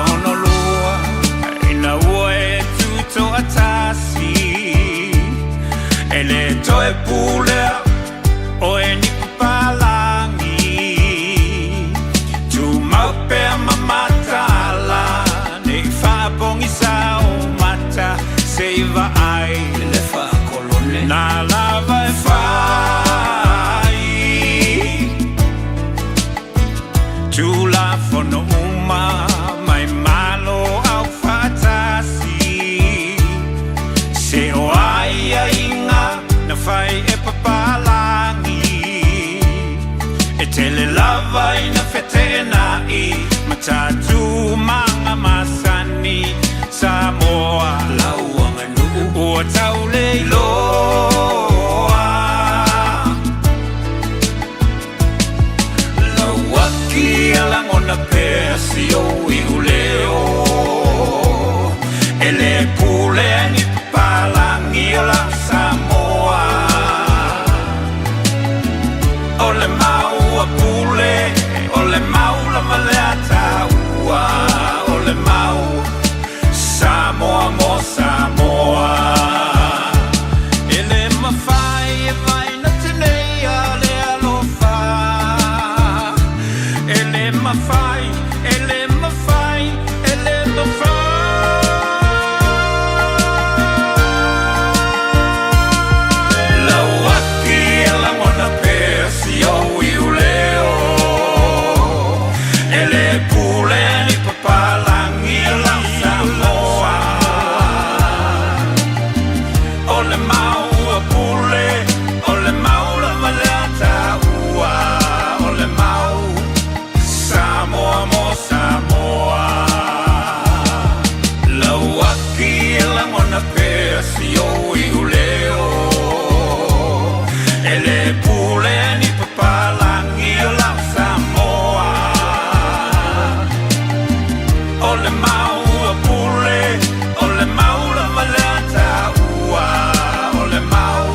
1962 ina ua e tutoatasi E lē toe pulea oe ni papalagi Tumau pea ma mataala Nei faapogisa o mata se i vaai Le faakolone Na lava e fai Tulafono uma mai Malo Aufaatasi Se o aiaiga na fai e papalagi E tele lava ina feteenai ma tatou maga masani Samoa lau aganuu agi e lagona pea si ou iuleo. E le pule ni papalagi o lau Samoa. O le mau ua pule, o le mau lava lea taua. O le mau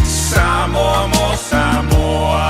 Samoa mo Samoa.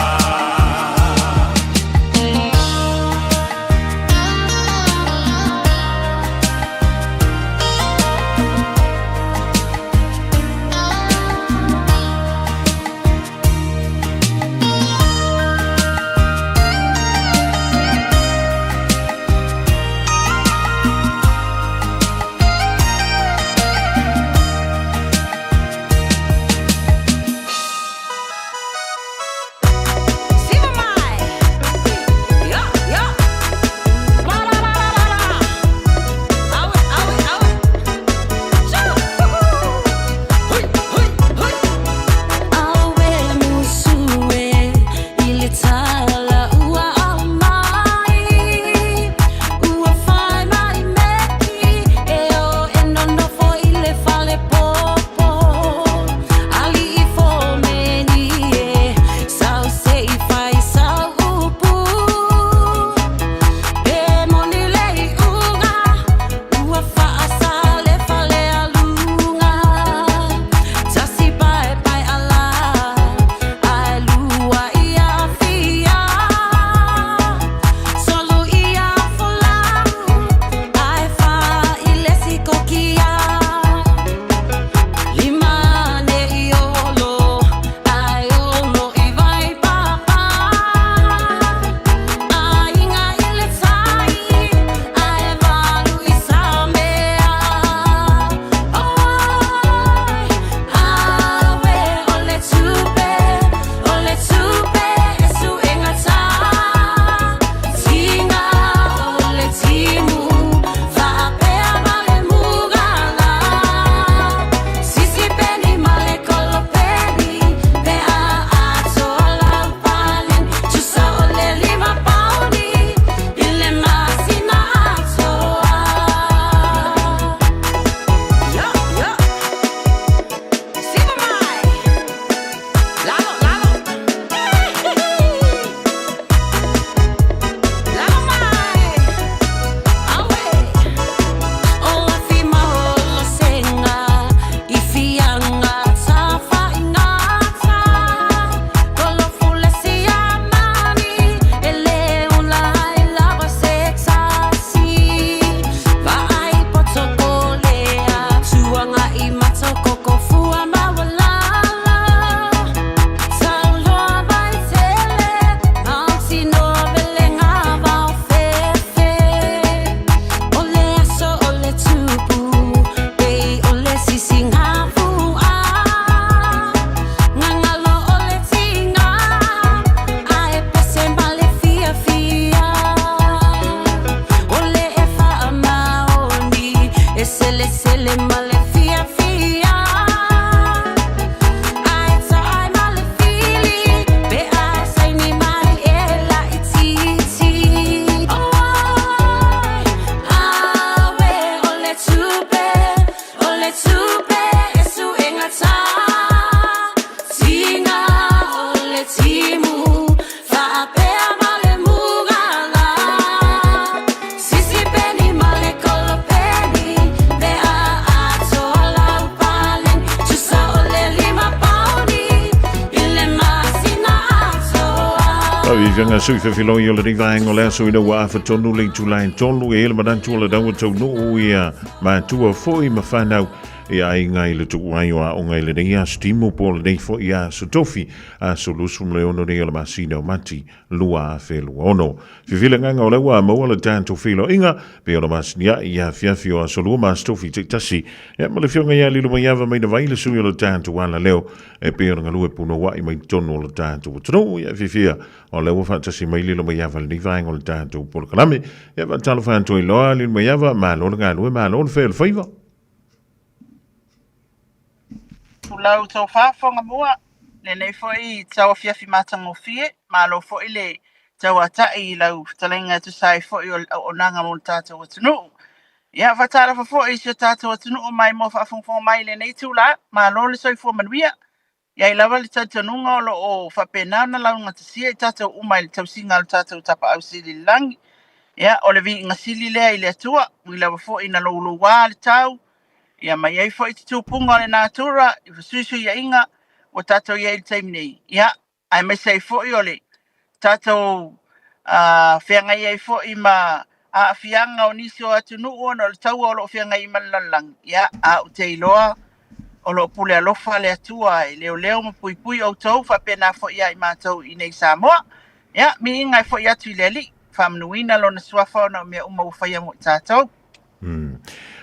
Tau i whianga sui whiwhiloi o le rei vaenga o le aso ina ua afa tonu le itula e tolu e ele manatu o le daua taunuu ia matua foi ma whanau e aiga i le tuuai o aoga i lenei aso timu po o lenei foi aso tofi aso 26 nei o le masina o Mati 2026. Fifila agaga o lea ua maua le tatou feiloaiga pei ona masiniai i afiafi o aso lua ma aso tofi taitasi ia ma le afioga ia Lilomaiava mai na vai le sui o le tatou alaleo e pei ona galue punouai mai totonu o le tatou atunuu. Ia fiafia o lea ua faatasi mai Lilomaiava i lenei vaega o le tatou polokalame. Ia faatalofa atu ai loa Lilomaiava, malo le galue, malo le fai o le faiva. Tulau tou faafofoga mua, lenei foi tauafiafi matagofie, malo foi le tauatai i lau fetalaiga e tusa ai foi o le auaunaga mo le tatou atunuu. Ia, faatalofa foi i si o tatou atunuu mai mo faafogafoga mai i lenei itula. Malo le soifua manuia. E i ai lava le talitonuga o lo o faapena ona laugatasia i tatou uma i le tausiga a lo tatou Tapaau Sili i le lagi. Ia, o le viiga sili lea i le Atua, ui lava foi ina louloua le tau, ia ma i ai foi tutupuga o le natura i fesuisuiaiga ua tatou i ai i le taimi nei. Ia, aemaise ai foi o le tatou feagai ai foi ma aafiaga o nisi o atunuu ona o le taua o lo o feagai ai ma le lalolagi. Ia, a ou te iloa o lo o pule alofa le Atua e leoleo ma puipui outou faapena foi ia i matou i inei i Samoa. Ia, miiga e foi atu i le Alii, faamanuina lona suafa ona o mea uma ua faia mo i tatou.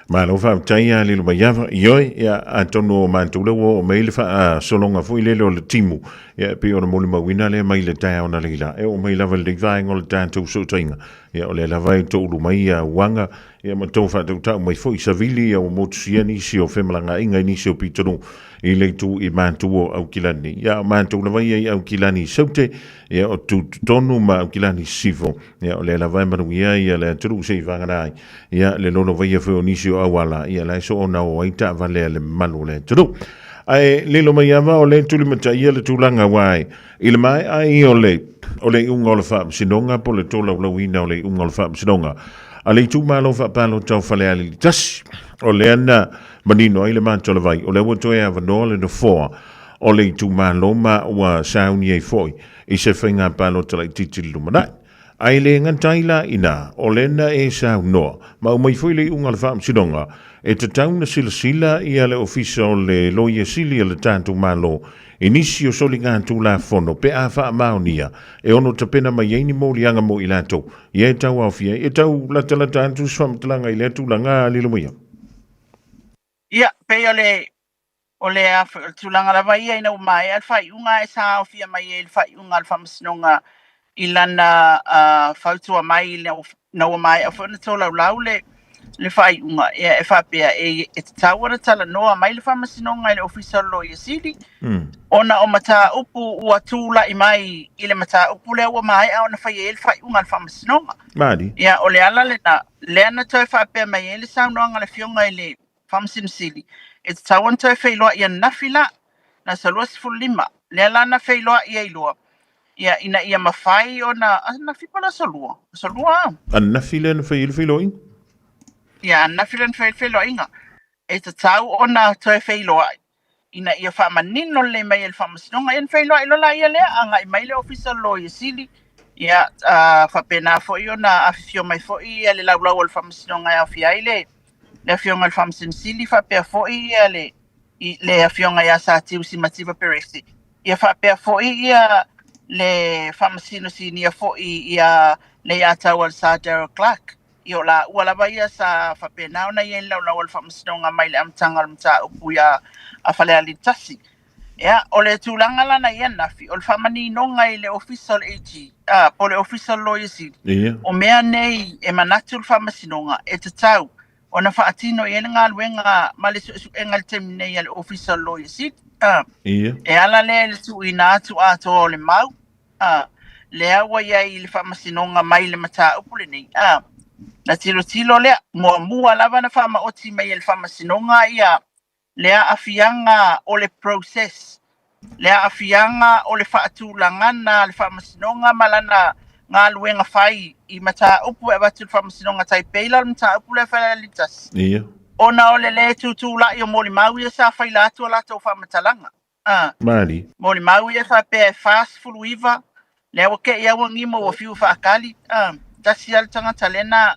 Malo faafetai ia Lilo Maiava. Ioe, ia, atonu o matou lea ua oo mai le faasologa foi lele o le timu, ia, e pei ona molimauina lea mai le taeao na leila, e oo mai lava i lenei vaega o le tatou fesootaiga, ia, o lea lava e toulu mai ia uaga, ia, ma tou faatautau mai foi savili, ia, ua motusia nisi o femalagaaiga i nisi o pitonuu i le itu i matou o Aukilani. Ia, o matou lava ia i Aukilani i Saute, ia, o Tutotonu ma Aukilani i Sisifo, Ia, o lea lava e manuia ia le atunuu se i vagana ai. Ia, le lolovaia foi o nisi o auala, ia la e soona o ai taavale a le mamalu o le atunuu. Ae lilo mai ava o le tulimataia le tulaga aua e i le maea ai o le o le iuga o le faamasinoga po o le tolaulauina o le iuga o le faamasinoga a le itumalo faapalota o Falealili 1, o lea na manino ai le matolavai o lea ua toe avanoa le nofoa o le itumalo ma ua sauni ai foi i se faiga palota laitiiti i le lumanai. Ae le gata ai la inā, o lea na e saunoa, ma aumai foi le iuga a le Faamasinoga, e tatau ona silasila ia le Ofisa o le Loia Sili a le tatou Malo i nisi o soligatulafono pe a faamaonia e ono tapena mai ai ni moliaga mo i latou ia e tauaofia ai. E tau latalata atu se faamatalaga i lea tulaga, Lilomaia. Ia, pei o le O le a foi, o le tulaga lava ia ina ua maea le faaiuga ae sa aofia mai ai le faaiuga a le Faamasinoga i lana fautua mai ina ua maea foi ona tolaulau le le faaiuga, ia e faapea e tatau ona talanoa mai le Faamasinoga i le Ofisa o le Loia Sili ona o mataupu ua tulai mai i le mataupu lea ua maea ona fai ai le faaiuga a le Faamasinoga. Malie. Ia, o le ala lena lea na toe faapea mai ai le saunoaga a le Afioga i le Faamasino Sili, e tatau ona toe feiloai ananafi la, le aso 25, lea la na feiloai ai loa, ia, ina ia mafai ona, ananafi po o le aso Lua? Aso Lua a? Ananafi lea na fai ai le feiloaiga? Ia, ananafi lea na fai ai le feiloaiga. E tatau ona toe feiloai, ina ia faamanino lelei mai e le Faamasinoga. Ia ona feiloai loa laia lea, agai mai le Ofisa o le Loia Sili, ia, faapena foi ona afifio mai foi le laulau o le Faamasinoga e aofia ai le le Afioga i le Faamasino Sili faapea foi le le Afioga ia Satiu Simativa Perese, ia faapea foi ia le Faamasino Sinia foi ia Leiataua le Sir Daryl Clarke. Ia o laua lava ia sa faapena ona i ai le laulau a le Faamasinoga mai le amataga o le mataupu ia a Falealili 1. Ia, o le tulaga la na i ananafi, o le faamaninoga i le Ofisa o le AG, po o le Ofisa o le Loia Sili, o mea nei e manatu le Faamasinoga e tatau ona faatino i ai le galuega ma le suesuega i le taimi nei a le Ofisa o le Loia Sili. E ala lea i le tuuina atu atoa o le mau, lea ua i ai i le Faamasinoga mai le mataupu lenei. Na tilotilo lea, muamua lava na faamaoti mai e le Faamasinoga ia le aafiaga o le process, le aafiaga o le faatulagana a le Faamasinoga ma lana galuega fai i mataupu e avatu i le Faamasinoga tai pei la o le mataupu lea Falealili 1. Ona o le lē tutulai o molimau ia sa faila atu a latou faamatalaga. A. Malie. Molimau ia faapea e 49, lea ua kei au agimo ua fiu faakali. A. Tasi lava le tagata lea na,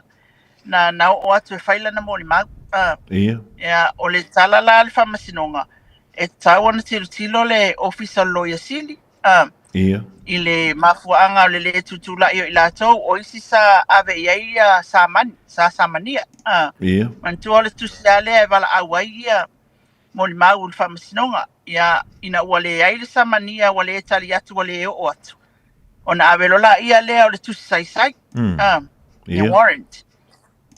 na, na oo atu e fai lana molimau. A. Ia. Ia, o le tala la a le Faamasinoga, e tatau ona tilotilo le Ofisa o le Loia Sili, a. Ia. I le mafuaaga o le lē tutulai o i latou, o isi sa ave i ai ia samani, sa samania. A. Ia. Manatua o le tusi lava lea e valaau ai ia molimau i le Faamasinoga, ia, ina ua leai le samania ua le tali atu ua le oo atu, ona ave loa laia lea o le tusi saisai, le warrant,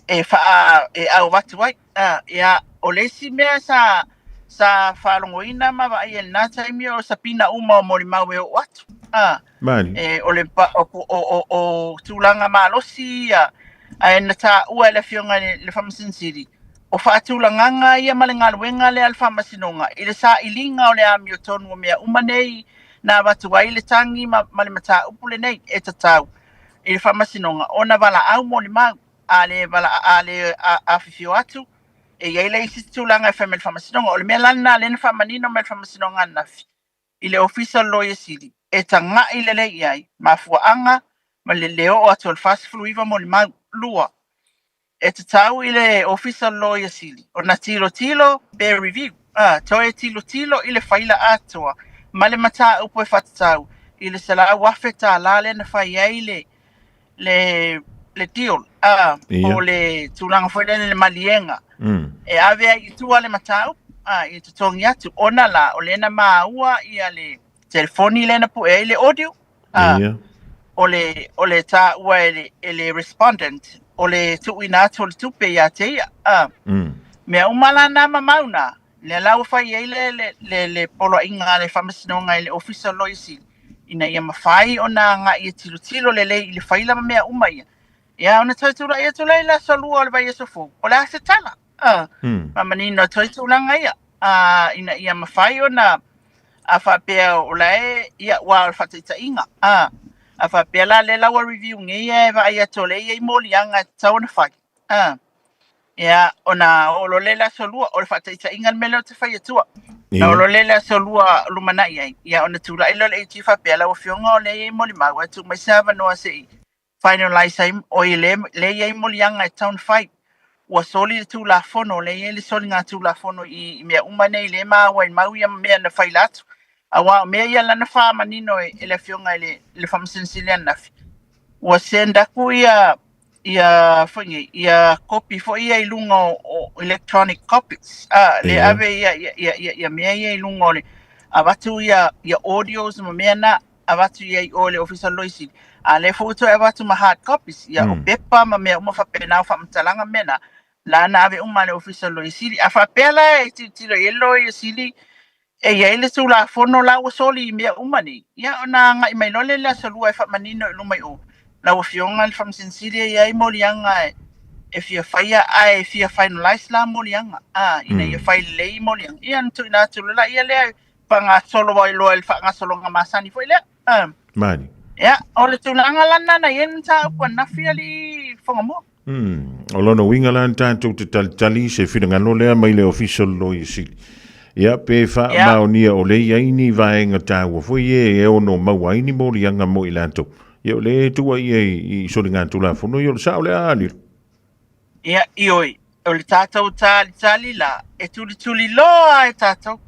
e faa, e au atu ai. Ia, o le isi mea sa, sa faalogoina ma vaaia i lena taimi o sapina uma o molimau e oo atu. Malie. E, o le, o, o, o, o tulaga malosi ia, Ae na taua e le Afioga i le Faamasino Sili, o faatulagaga ia ma le galuega lea a le Faamasinoga i le sailiga o le amiotonu o mea uma nei na avatu ai le tagi ma, ma le mataupu lenei e tatau i le Faamasinoga ona valaau molimau a le, vala, a le afifio atu e i ai le isi tulaga e fai mai le Faamasinoga. O le mea la lena lea na faamanino mai le Faamasinoga ananafi i le Ofisa o le Loia Sili e taga'i lelei i ai mafuaaga ma le le oo atu o le 49 molimau. 2, e tatau i le Ofisa o le Loia Sili ona tilotilo pe review, a, toe tilotilo i le faila atoa ma le mataupu e faatatau i le $100,000 lea na fai ai le le le deal, a, po o le tulaga foi lele le maliega e ave ai i tua le mataupu, a, i totogi atu ona la o lea na maua ia le telefoni lea na pue ai le audio, a, o le taua e le respondent o le tuuina atu o le tupe ia te ia, a. Mea uma la na ma mau na lea la ua fai ai le poloaiga a le Faamasinoga i le Ofisa o le Loia Sili ina ia mafai ona agai e tilotilo lelei i le faila ma mea uma ia. Ia ona toe tulai atu lea i le aso 2 o le vaiaso fou, o le a se tala? Faamanino atu ai tulaga ia, ina ia mafai ona a faapea o la e, ia, ua o le faataitaiga, a faapea la lea la ua review nei e vaai atu o lea e i ai moliaga e tatau ona fai. Ia, ona oo loa lea i le aso Lua, o le faataitaiga le mea lea ou te fai atua. Na oo loa lea i le aso Lua lumanai ai, ia ona tulai lea o le AG faapea, lau Afioga o lea e i ai molimau, ae tuu mai se avanoa se i finalize ai, oi lea e i ai moliaga e tatau ona fai. Ua soli le Tulafono, lea e i ai le soliga Tulafono i mea uma nei, lea e maua i mau ia mea na faila atu. Aua o mea ia la na faamanino e le Afioga i le Faamasino Sili ananafi, ua send atu ia ia foi nei ia kopi foi ia i luga o electronic copies a le ave ia ia ia ia, ia mea ia i luga o le avatu ia ia audios ma mea na avatu ia i o le ofisa Loia Sili a le foi toe avatu ma hard copies ia o pepa ma mea uma faapena o faamatalaga mea na la na ave uma le ofisa Loia Sili a faapea la e tilotilo i ai le Loia Sili E i ai le Tulafono la ua soli i mea uma nei, ia ona agai mai loa lea i le aso Lua e faamanino i luma i o lau Afioga i le Faamasino Sili e i ai moliaga e fia faia ae fia finalize la moliaga, a, ina ia fai lelei moliaga, ia ona tuuina atu loa laia lea e faagasolo ai loa i le faagasologa masani foi lea. A. Mani. Ia, o le tulaga la lena na i ai le mataupu ananafi alii Fogamua. O lona uiga la na tatou te talitali se finagalo lea mai le Ofisa o le Loia Sili. Ia, pe faamaonia o lea e i ai ni vaega taua foi e e ono maua ai ni moliaga mo i latou. Ia, o lea e tuuaia i soligatulafono, ia o le sao lea a Lilo. Ia, ioe, o le tatou talitali la, e tulituli loa e tatou.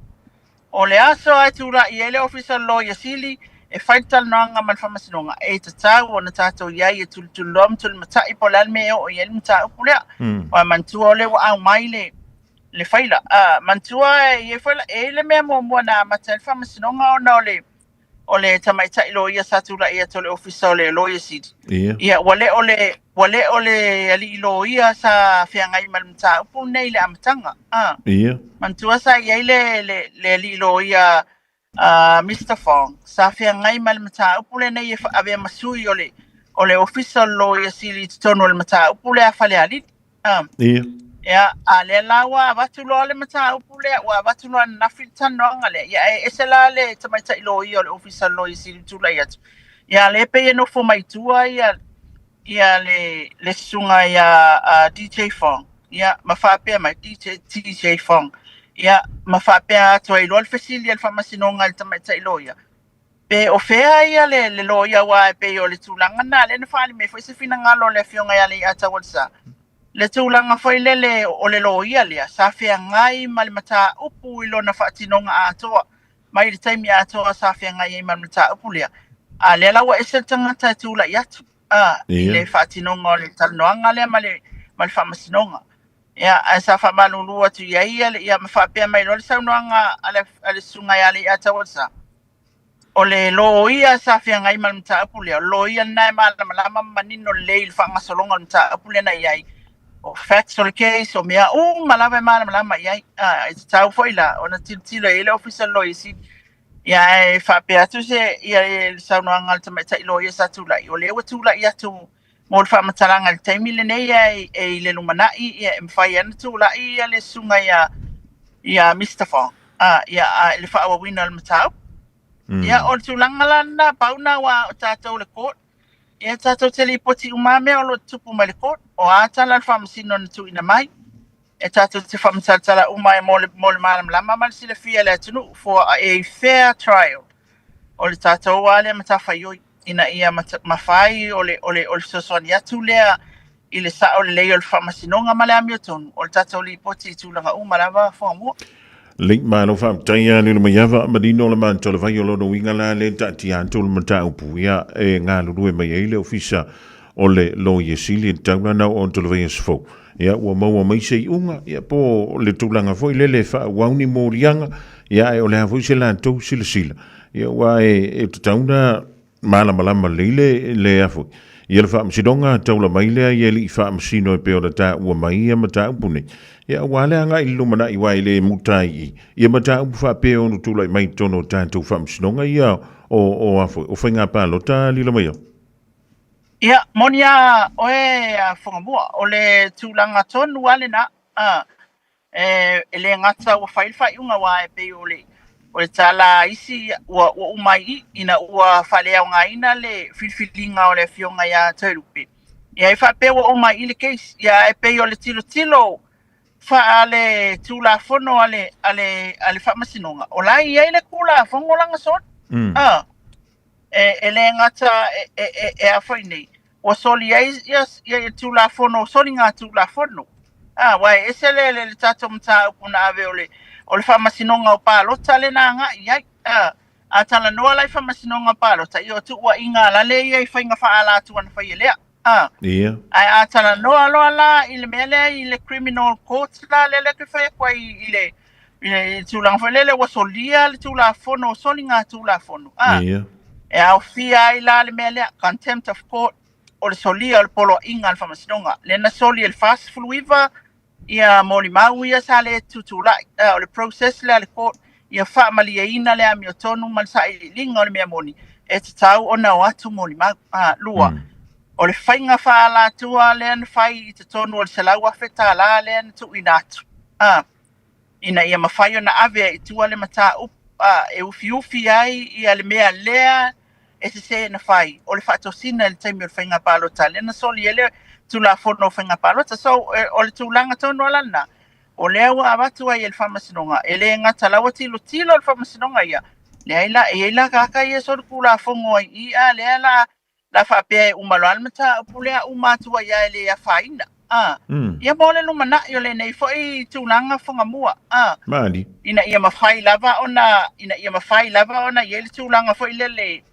O le aso e tulai ai le Ofisa o le Loia Sili e fai le talanoaga ma le Faamasinoga, e tatau ona tatou i ai e tulituliloa ma tulimatai po o le a le mea e oo i ai le mataupu lea. Aua manatua o lea ua aumai le, le faila. Manatua e i ai foi, e i ai le mea muamua na amata ai le Faamasinoga ona o le o le tamaitai loia sa tulai atu o le Ofisa o le Loia Sili. Ia, ua le o le, ua le o le alii loia sa feagai ma le mataupu lenei i le amataga. Manatua sa i ai le, le, le alii loia Mister Fong, sa feagai ma le mataupu lenei e avea ma sui o le, o le Ofisa o le Loia Sili i totonu o le mataupu lea a Falealili. Ia, a lea la ua avatu loa le mataupu lea, ua avatu loa ananafi le talanoaga lea. Ia, e ese la le tamaitai loia o le Ofisa o le Loia Sili tulai atu. Ia, lea pei e nofo mai tua ia, ia le, le susuga ia DJ Fong. Ia, ma faapea mai, DJ, TJ Fong. Ia, ma faapea atu ai loa le fesili a le Faamasinoga i le tamaitai loia. Pe o fea ia le, le loia aua e pei o le tulaga lena lea na faaali mai foi se finagalo o le Afioga ia Leiataualesa. Le tulaga foi lele o le loia lea sa feagai ma le mataupu i lona faatinoga atoa mai le taimi atoa sa feagai ai ma le mataupu lea. A lea la ua ese le tagata e tulai atu a, i le faatinoga o le talanoaga lea ma le, ma le faamasinoga. Ia, ae sa faamalulu atu i ai ia, ia ma faapea mai loa le saunoaga a le, a le susuga ia Leiataualesa. O le loia sa feagai ma le mataupu lea, o le loia lena e malamalama ma manino lelei i le faagasologa o le mataupu lea na i ai. O facts o le case, o mea uma lava e malamalama i ai. A, e tatau foi la ona tilotilo i ai le Ofisa o le Loia Sili. Ia, ae faapea atu se, ia, le saunoaga a le tamaitai loia sa tulai, o lea ua tulai atu. Mo le faamatalaga i le taimi lenei e, e i le lumanai, ia, e mafai lava ona tulai ia le susuga ia, ia Mister Fong, a, ia, a, i le faaauauina o le mataupu. Ia, o le tulaga la lena, pau lena aua o tatou le court, ia tatou te lipoti uma lava mea o lo o tutupu mai le court, o a tala a le faamasino na tuuina mai, e tatou te faamatalatala uma ai mo le, mo le malamalama ma le silafia e le atunuu for a fair trial. O le tatou lava lea matafaioi ina ia mafai o le, o le, o le fesoasoani atu lea i le sao lelei o le faamasinoga ma le amiotonu o le tatou lipoti i tulaga uma lava Fuagamua. Lei malo faafetai a lilo mai ava manino le matou le vai o lona uiga la le taatia atu le mataupu ia e galulue mai ai le ofisa o le Loia Sili e tatau la ona oo atu le vaiaso fou ia ua maua mai se iuga ia po o le tulaga foi lele e faaauau ni moliaga ia ae o le a foi se latou silasila ia aua e tatau ona malamalama lelei le le a foi ia le faamasinoga taula mai lea i alii faamasino e pei ona taua mai ia mataupu nei ia aua le agai i le lumanai aua e le muta ai i ia mataupu faapea ona tulai mai i totonu o tatou faamasinoga ia o o a foi o faiga palota lilo mai au. Ia, moni a oe a Fuagamua, o le tulaga tonu lava lena, a, e, e le gata ua fai le faaiuga aua e pei o le, o le tala a isi ua, ua uma ai i i ina ua faaleaogaina le filifiliga o le afioga ia Toelupe. Ia e faapea ua uma ai i i le case, ia ae pei o le tilotilo faa le Tulafono a le, a le, a le Faamasinoga, o la e i ai le Tulafono lana soli. A, e, e le gata e, e, e, e a foi nei, ua soli ai ia, ia, ia Tulafono, soliga Tulafono. A, aua e ese le, le, le tatou mataupu na ave o le, o le Faamasinoga o Palota lea na agai i ai. A, a talanoa la i Faamasinoga o Palota, ia o tuuaiga lale ia i faiga faaalatua na faia lea. A, Ia. ae a talanoa loa la i le mea lea i le criminal court la lea lea toe fai atu ai i le, i le tulaga foi lele ua solia le Tulafono, soliga Tulafono. A, Ia. e aofia ai la le mea lea, contempt of court, o le solia o le poloaiga a le Faamasinoga. Lea na soli e le 49 ia molimau ia sa le tutulai. O le process lea a le court, ia faamalieina le amiotonu ma le sailiiliga o le mea moni, e tatau ona o atu molimau. 2, o le faiga faaalatua lea na fai i totonu o le $100,000 lea na tuuina atu. Ina ia mafai ona ave ai i tua le mataupu e ufiufi ai ia le mea lea e sese na fai o le faatosina i le taimi o le faiga palota lea na soli ai le Tulafono o Faiga Palota. So, o le tulaga tonu lava lena, o lea ua avatu ai e le Faamasinoga, e le gata la ua tilotilo le Faamasinoga ia, leai la, e i ai la tagata ia e solitulafono ai i i, a lea la la faapea e uma loa le mataupu lea uma atu ai lava e le afaina. A, ia mo le lumanai o lenei foi tulaga Fuagamua. A, Maali. ina ia mafai lava ona, ina ia mafai lava ona i ai le tulaga foi lele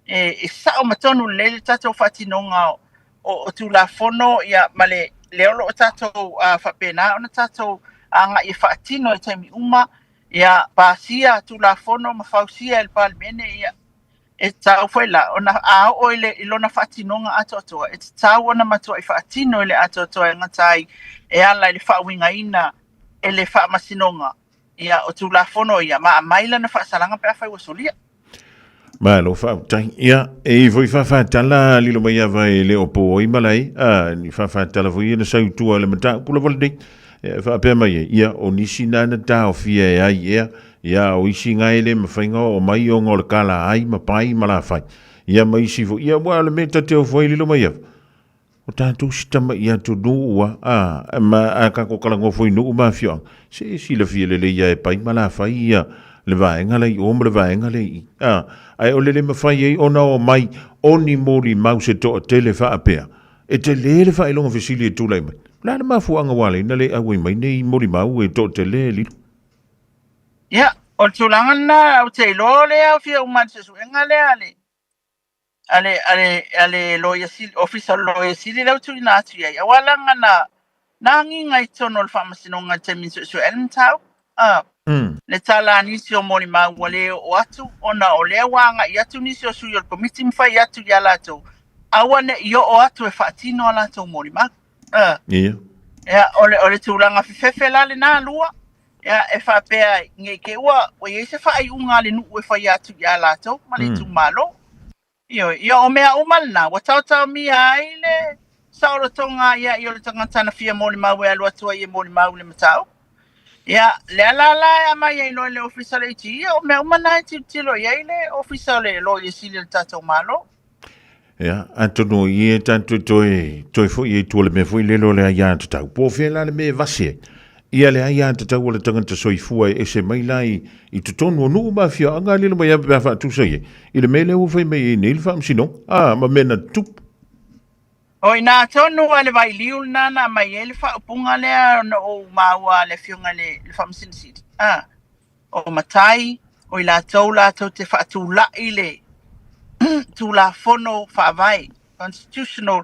e, e sao ma tonu lelei le tatou faatinoga o, o, o Tulafono ia, ma le lea o lo o tatou faapena ona tatou agai e faatino i taimi uma, ia, pasia Tulafono ma fausia e le Palemene, ia, E tatau foi la ona a oo i, le, i lona faatinoga atoatoa, e tatau ona matuai faatino i le atoatoa e gata ai e ala i le faauigaina e le Faamasinoga ia o Tulafono ia ma aumai lana faasalaga pe afai ua solia. Malo faafetai. Ia, e i foi faafaatala lilo mai ava e le o po ai malai, a, ni faafaatala foi ia na sau i tua i le mataupu lava lenei. E faapea mai ai, ia, o nisi na na taofia e ai ea, ia, o isi na e le mafai na oo mai ona o le kala ai ma pai ma lafai. Ia, ma isi foi, ia, ua o le mea ta te ofo ai lilo mai ava. O tatou si tama'i atunuu ua, a, ma a tatou talanoa foi i nuu ma afioaga, se e silafia lelei lava e pai ma lafai ia le vaega la i o ma le vaega lea i i. A, ae o le le mafai ai ona oo mai o ni molimau se toatele faapea, E tele le faailoga fesili e tulai mai, O le a le mafuaaga ua ala ai ona le auai mai nei molimau e toatele e lilo? Ia, o le tulaga lena, ou te iloa o lea e aofia uma i le suesuega lea a le, a le, a le, a le Loia Sili, Ofisa o le Loia Sili lea ua tuuina atu i ai. Aua leaga na, na agiga i totonu o le Faamasinoga i le taimi na suesue ai le mataupu. A, le tala a nisi o molimau ua le oo atu ona o lea ua agai atu nisi o sui o le Komiti ma fai atu iā latou aua ne i oo atu e faatino a latou molimau. A, ia, o le, o le tulaga fefefe la lena lua, ia, e faapea ne i te i ua, ua i ai se faaiuga a le nuu e faia atu iā latou ma le itumalo. Ioe, ia o mea uma lena ua taotaomia ai le Saolotoga ia i o le tagata na fia molimau e alu atu ai e molimau i le mataupu. Ia, le ala la e aumai ai loa e le Ofisa o le AG, ia o mea uma na e tilotilo i ai le Ofisa o le Loia Sili o le tatou Malo. Ia, atonu i e tatou toe, toe foi i tua le mea foi lele o le aiatatau. Po o fea la le mea e vase ai. Ia le aiatatau a le tagata soifua e ese mai la i, i totonu o nuu ma afioaga lilo mai lava pe a faatusa i ai i le mea lea ua fai mai ai nei le Faamasinoga, a, ma mea na tutupu. O i ina tonu a le vailiu lena na aumai ai le faaupuga lea na ou maua a le Afioga i le Faamasino Sili, a, o matai, o i latou latou te faatulai le Tulafono Faavae, Constitutional,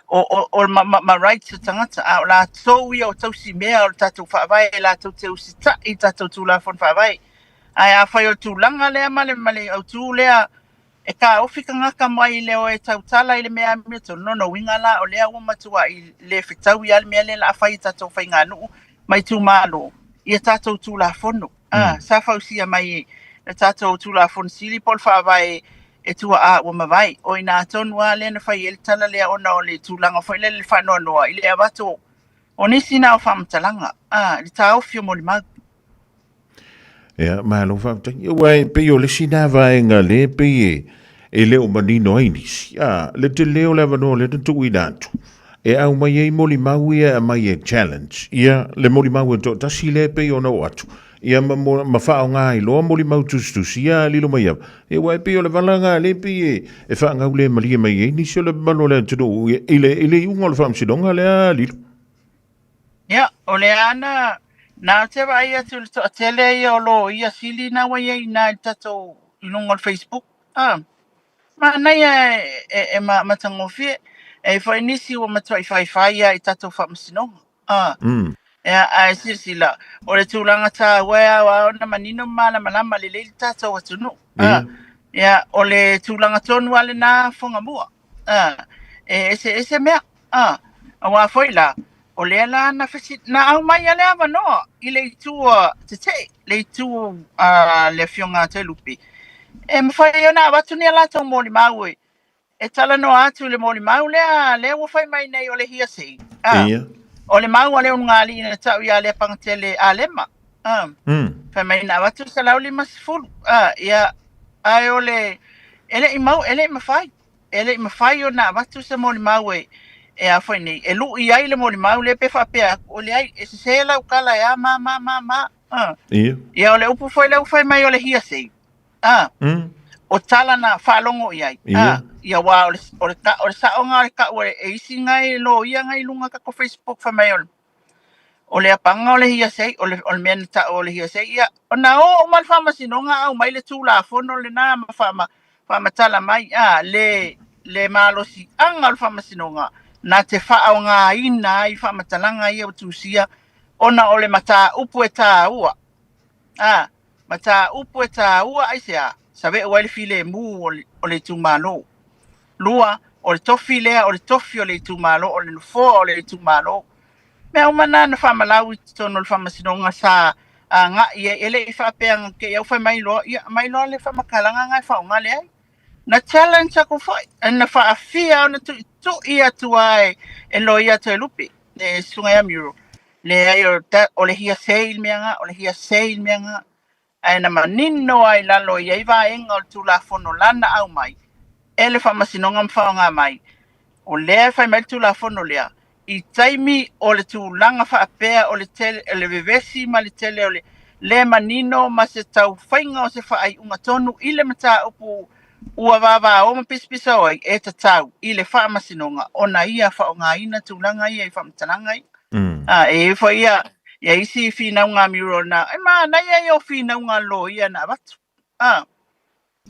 o, o, o ma, ma, ma rights o tagata, a o latou ia o tausi mea o le tatou Faavae, latou te usitai i tatou Tulafono Faavae. Ae afai o le tulaga lea ma le, ma le autu lea E taofi tagata mai le o e tautala i le mea amiotonu, lona uiga la o lea ua matuai le fetaui lava le mea lea o le a fai e tatou faiganuu ma itumalo i a tatou Tulafono. A, sa fausia mai e le tatou Tulafono Sili po o le Faavae e tuaa ua mavae. O i ina tonu lava lea na fai ai le tala lea ona o le tulaga foi lele i le faanoanoa i le avatu o nisi na o faamatalaga, a, i le taofi o molimau. Ia, malo faafetai. Aua e pei o le isi lena vaega lea e pei e, e le o manino ai nisi. A, le tele o le avanoa lea na tuuina atu, e aumai ai molimau ia e aumai e challenge. Ia, le molimau e toatasi lea e pei ona oo atu. Ia, ma, ma, ma faaaoga ai loa molimau tusitusi, ia lilo mai ava. Ia, aua e pei o le vala lena lea e pei e, e faagaulemalie mai ai nisi o le mamalu o le atunuu i le, i le iuga o le faamasinoga lea lilo. Ia, o lea na, na ou te vaai atu i le toatele ia o loia sili na ua i ai i ina i le tatou i luga o le Facebook. Ah, manaia e, e, e ma, matagofie. E i foi nisi ua matuai faifai lava i tatou faamasinoga. Ah, Ia, ae silasila, o le tulaga taua e ao lava ona manino ma malamalama lelei le tatou atunuu. Ah, ia, o le tulaga tonu lava lena Fogamua. Ah, e eseese mea. Ah, aua foi la, o lea la na, fesi, na aumai a le avanoa i le itu a Tetee, le itu a le Afioga a Toelupe. E mafai ona avatu ni a latou molimau e, e talanoa atu i le molimau lea, lea ua fai mai nei o le hearsay. Ah, Ia. o le mau a le ulugalii na tau ia Leapagatele Alema. Ah, fai mai na avatu 150. Ah, ia, ae o le, e le i mau, e le i mafai. E le i mafai ona avatu se molimau e, e a foi nei, e lui ai le molimau lea pe faapea atu, o leai, e sese lau tala e a ma ma ma ma. Ah. Ia. Ia, o le upu foi lea ua fai mai o le hearsay. Ah. O tala na faalogo i ai. Ia. Ah. Ia, aua o le, o le, o le saoga o le tau e, e isi nai loia ngai luga tatou Facebook fai mai o le, O le apaga o le hearsay, o le, o le mea na tau o le hearsay, ia, ona o uma le faamasinoga aumai le Tulafono lena ma faama, faamatala mai, a, le, le malosiaga o le faamasinoga na te faaaogaina ai faamatalaga ia ua tusia ona o le mataupu e taua. A, mataupu e taua aisea? Save'u ai le filemu o le, o le itumalo. Lua, o le tofi lea o le tofi o le itumalo, o le nofoa o le itumalo. Mea uma na na faamalau i totonu o le faamasinoga sa agai ai, e le i faapea na te i au fai mai loa, ia aumai loa le faamatalaga na e faaaoga leai. Na challenge aku foi, na faafia ona tuitui atu lava e loia Toelupe, le susuga ia Muriel. Leai, o le hearsay le mea na, o le hearsay le mea na. Ae na manino ai lalo i ai vaega o le Tulafono lana aumai e le Faamasinoga ma faaaoga mai. O lea e fai mai le Tulafono lea, i taimi o le tulaga faapea o le tele, o le vevesi ma le tele o le le manino ma se taufaiga o se faaiuga tonu i le mataupu ua vavao ma pisapisao ai, e tatau i le Faamasinoga ona ia faaaogaina tulaga ia i faamatalaga ia. A, e i ai foi ia, ia isi finauga mural na, e manaia ia o finauga loia na avatu. A,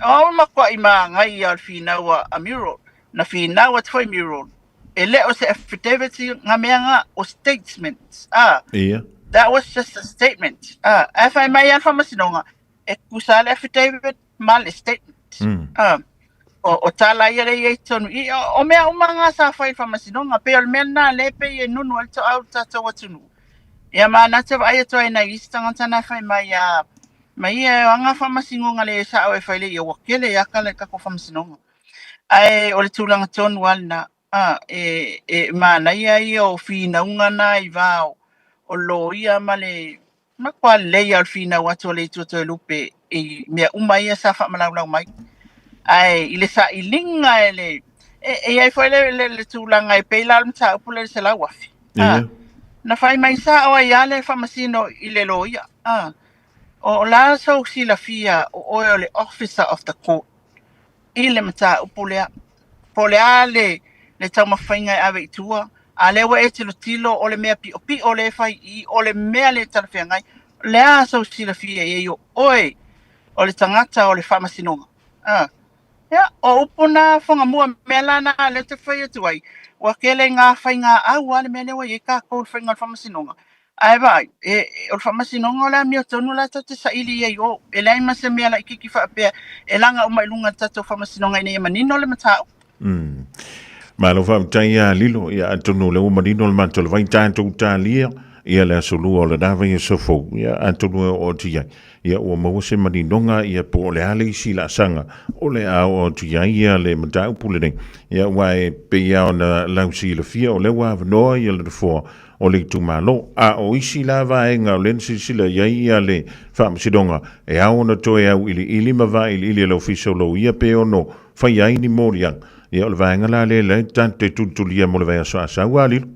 o au e matuai manaia o le finau a, a mural. Na finau atu foi mural. E le o se affidavit nga mea nga, o statements. A, Ia. that was just a statement. A, ae fai mai a le faamasinoga, e tutusa le affidavit ma le statement. A, o, o tala ia lea e i ai i totonu i i, o, o mea uma nga sa fai i le faamasinoga, pei o le mea lena lea e pei e nunu ai le toau i le tatou atunuu. Ia ma na te vaai atu ai nai isi tagata na e fai mai a mai ia e aga faamasinoga le sao e fai le ia ua kele ia kala i tatou faamasinoga. Ae o le tulaga tonu lava lena. A, e, e manaia ia o finauga na i va o, o loia ma le matua lelei lava o le finau atu a le Itu o Toelupe i mea uma ia sa faamalaulau mai. Ae i le sailiga e le e, e i ai foi le, le, le tulaga e pei la o le mataupu lea i le $100,000. A, na fai mai sao ai lava le faamasino i le loia. A, o la sou silafia o oe o le officer of the court i le mataupu lea. Po o le a le, le taumafaiga e ave i tua, a lea ua e tilotilo o le mea piʻopiʻo lea e fai i i, o le mea le talafeagai, o le a sou silafia i ai o oe o le tagata o le faamasinoga? A, ia, o upu na Fuagamua, mea la na lea ou te fai atu ai, ua tele ngā faiga au a le mea lea ua i ai tatou i le faiga o le faamasinoga. Ae vaai, e, o le faamasinoga o le amiotonu la tatou te saili i ai i o. E leai ma se mea laitiiti faapea e laga uma i luga i le tatou faamasinoga ina ia manino le mataupu. Malo faafetai ia Lilo, ia atonu o lea ua manino le matou le vai tatou talia ia le aso lua o lena vaiaso fou, ia atonu e oo atu i ai, ia ua maua se maninoga ia po o le a le isi laasaga o le a oo atu i ai ia le mataupu lenei. Ia aua e pei lava ona lausilafia o lea ua avanoa ia le nofoa o le itumalo. A o isi la vaega o lea na silasila i ai ia le Faamasinoga, e ao ona toe auiliili ma vailiili e le Ofisa o Loia pe ono faia ai ni moliaga. Ia o le vaega la lea lea tatou te tulitulia mo le vaiaso a sau, a Lilo?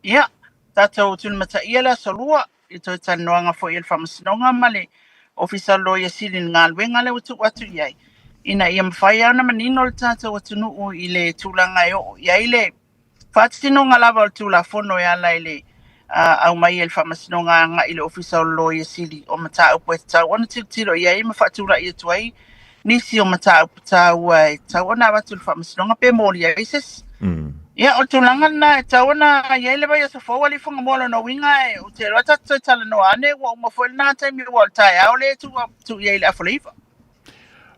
Ia, tatou tulimataia le aso lua i toe talanoaga foi a le Faamasinoga ma le Ofisa o le Loia Sili i le galuega lea ua tuu atu i ai, ina ia mafai lava ona manino le tatou atunuu i le tulaga e oo i ai le faatinoga lava o le Tulafono e ala i le aumai e le Faamasinoga agai i le Ofisa o le Loia Sili o mataupu e tatau ona tilotilo i ai ma faatulai atu ai nisi o mataupu taua e tatau ona avatu i le Faamasinoga pe molia ai se isi. Ia, o le tulaga lena e tatau ona i ai le vaiaso fou a le Fuagamua lona uiga e ou te iloa tatou toe talanoa ane ua uma foi lena taimi aua o le taeao lea e tuu i ai i le afa o le 9.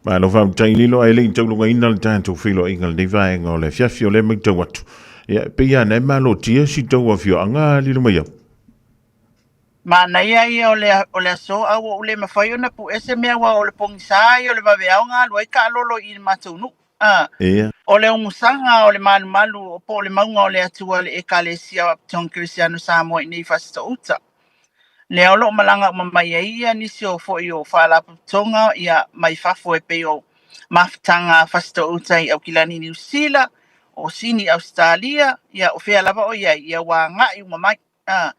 Malo faafetai Lilo, ae le i taulugaina le tatou feiloaiga i lenei vaega o le afiafi o lea e matau atu. Ia, e pei lava na e malotia si tou afioaga Lilo Maiava. Manaia ia o le, o le aso a ua ou le mafai ona pu'e se mea aua o le pogisa ia o le vaveao na alu ai taalolo i le matou nuu. A, Ia. o le umusaga o le malumalu po o le mauga o le Atua le Ekalesia Faapitoa Kerisiano Samoa i nei Fasitoo-uta. Lea o lo o malaga uma mai ai ia nisi o foi o faalapotopotoga ia mai fafo e pei o mafutaga a Fasitoo-uta i Aukilani Niu Sila, o Sini Ausetalia, ia o fea lava o i ai, ia ua agai uma mai. A,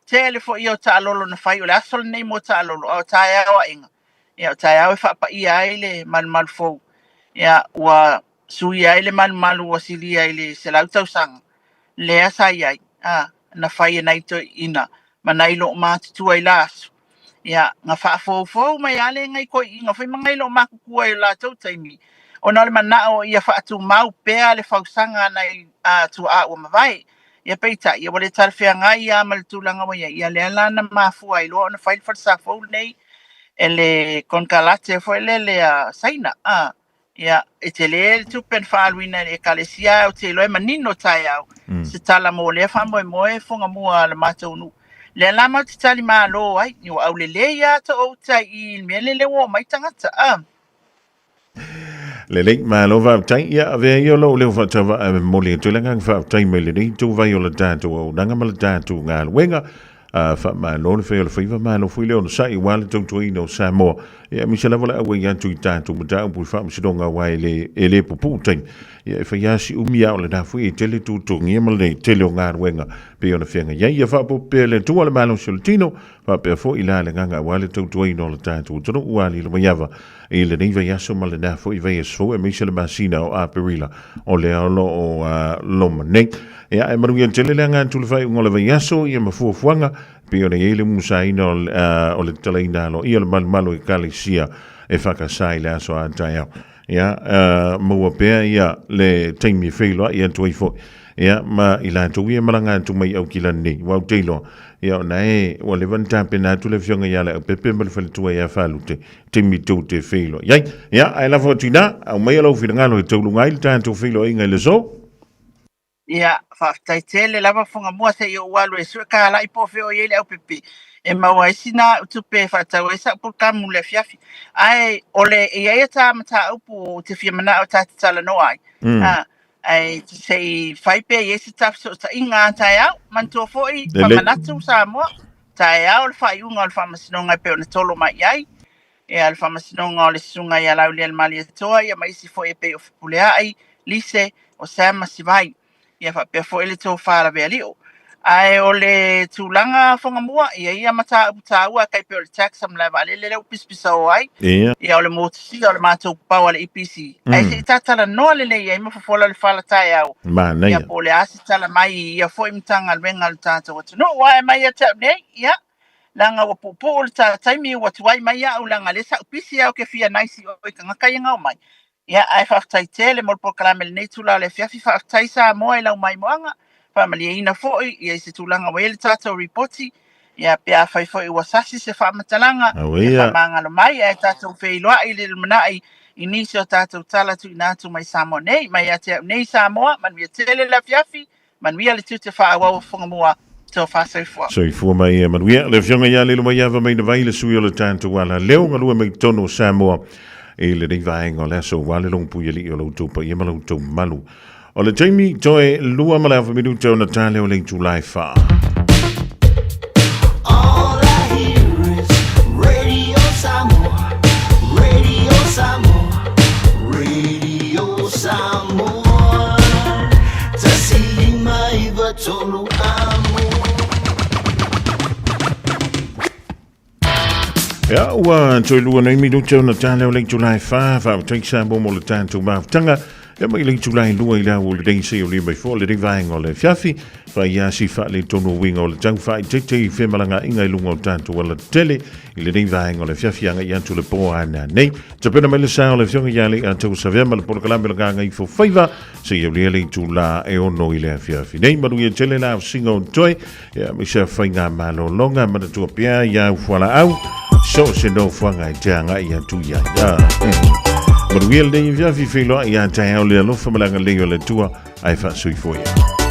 tele foi ia o taalolo na fai, o le aso lenei mo taalolo, a o taeao aʻega, ia o taeao e faapaia ai le malumalu fou, ia ua suia ai le malumalu ua silia i le 100 tausaga, lea sa i ai, a, na fai e nai toeaiina ma nai loomatutua i la aso. Ia, na faafoufou mai lava le nai toeaiina foi ma nai loomatutua i o latou taimi, ona o le manao ia faatumau pea le fausaga a nai tuaa ua mavae. Ia peitai, ia ua le talafeagai lava ma le tulaga ua i ai, ia lea la na mafua ai loa ona fai le falesa fou lenei e le konekarate foi lele a Saina, a. Ia, e tele le tupe na faaaluina e le Ekalesia, ae ou te iloa e manino taeao se tala mo lea faamoemoe Fuagamua a le matou nuu. Lea la matou te tali malo ai, ua aulelei lava to outa i le mea lele ua omai tagata, a. Lelei, malo faafetai. Ia, avea ia lou leo faatauvaa e momoli atu ai le agaga faafetai mai lenei ituvai o le tatou auaunaga ma le tatou galuega. Faamalo le fai o le faiva, malo foi le onosai aua le tautuaina o Samoa. Ia, aemaise lava le auai atu i tatou mataupu i faamasinoga aua e le, e le pupuu taimi. Ia, e fai lava si umi a o lena foi e tele tutugia ma le tele o galuega pei ona feagai ai. Ia faaopoopo pea e le Atua le malosi o le tino, faapea foi la le agaga aua le tautuaina o le tatou atunuu ua alilo mai ava i lenei vaiaso ma lena foi vaiaso fou aemaise le masina o Aperila o lea o lo o loma nei. Ia, e manuia tele le aga atu le faaiuga o le vaiaso ia ma fuafuaga pei ona i ai le musaina o le tatalaina aloaia o le malumalu o Ekalesia e whakasā i le aso a taeao. Ia, maua pea ia le taimi e feiloai atu ai foi. Ia, ma i latou ia e malaga atu mai Aukilani nei, ua ou te iloa, ia ona e, ua leva ona tapena atu le afioga ia Leaupepe ma le faletua ia Falute, taimi tou te feiloai ai. Ia, ae lafo atu i ina, aumaia lou finagalo e tauluga ai le tatou feiloaiga i le aso. Ia, faafetai tele lava Fuagamua se i ou alu e sue kalai po o fea o i ai le aupepe e maua ai sina au tupe e faatau ai sa'u polokamu i le afiafi. Ae o le, e i ai a ta mataupu ou te fia manao ta te talanoa ai. A, Ae se i fai pea i ai se tafesootaiga a taeao. Manatua foi, Lelei. faamanatu Samoa, taeao le faaiuga o le Faamasinoga e pei ona tolo mai i ai. Ia, le Faamasinoga o le Susuga ia Laaulialemalietoa, ia ma isi foi e pei o Fepuleai, Lise, o Sam ma Sivai. Ia faapea foi le tofa Lavealio. Ae o le tulaga Fagamua, ia ia mataupu taua tai pei o le tax a malae vaalele lea ua pisapisao ai. Ia. Ia o le motusia o le matou pau a le EPC. Ae se i tatalanoa lelei ai ma fofola le fala taeao. Manaia. Ia po o le a se tala mai i ia foi Matagaluega a le tatou atunuu. Ae mai ia te au nei, ia, leaga ua puupuu le ta taimi ua tuai mai au leaga lea sa ou pisi au ke fia naisi oi tagata ia na omai. Ia, ae faafetai tele mo le polokalame i lenei itula o le afiafi. Faafetai Samoa i lau maimoaga. Faamalieina foi ia i se tulaga ua i ai le tatou ripoti. Ia, pe afai foi ua sasi se faamatalaga, Aue ia ia. faamagalo mai, ae tatou feiloai i le lumanai i nisi o tatou tala tuuina atu mai Samoa nei. Mai ia te au nei Samoa, manuia tele le afiafi, manuia le tiute faaauau o Fagamua. Tofa soifua. Soifua mai ia manuia. Le afioga ia Lilomaiava Mainavai, le sui o le tatou ala leo galue mai totonu o Samoa i lenei vaega o le aso ua le logopui alii o lo outou paia ma lo outou mamalu. O le taimi toe 2 ma le afa minuta ona tale o le itula e 4. All I hear is Radio Samoa, Radio Samoa, Radio Samoa. 1 5 3 amo. Ia, ua toe lua nei minuta ona tale o le itula e 4, faafetai Samoa mo le tatou mafutaga. Ia mai le itula e 2 i le au o lenei se o lima i fua o lenei vaega o le afiafi. Fai asi faaletonu o uiga o le tau faaeteete i femalagaaiga i luga o tatou alatetele i lenei vaega o le afiafi agai atu le po a nanei. Tapena mai le sa o le afioga ia Leiatau Savea ma le polokalame o le Gagaifo Faiva seia aulia le itula e 6 i le afiafi nei. Manuia tele la ausiga o toe, ia aemaise a faiga malologa manatua pea ia au fualaau so se nofoaga e te agai atu i ai. Manuia lenei afiafi feiloai ia taeao le alofa ma le agalelei o le Atua ae faasoifua ia.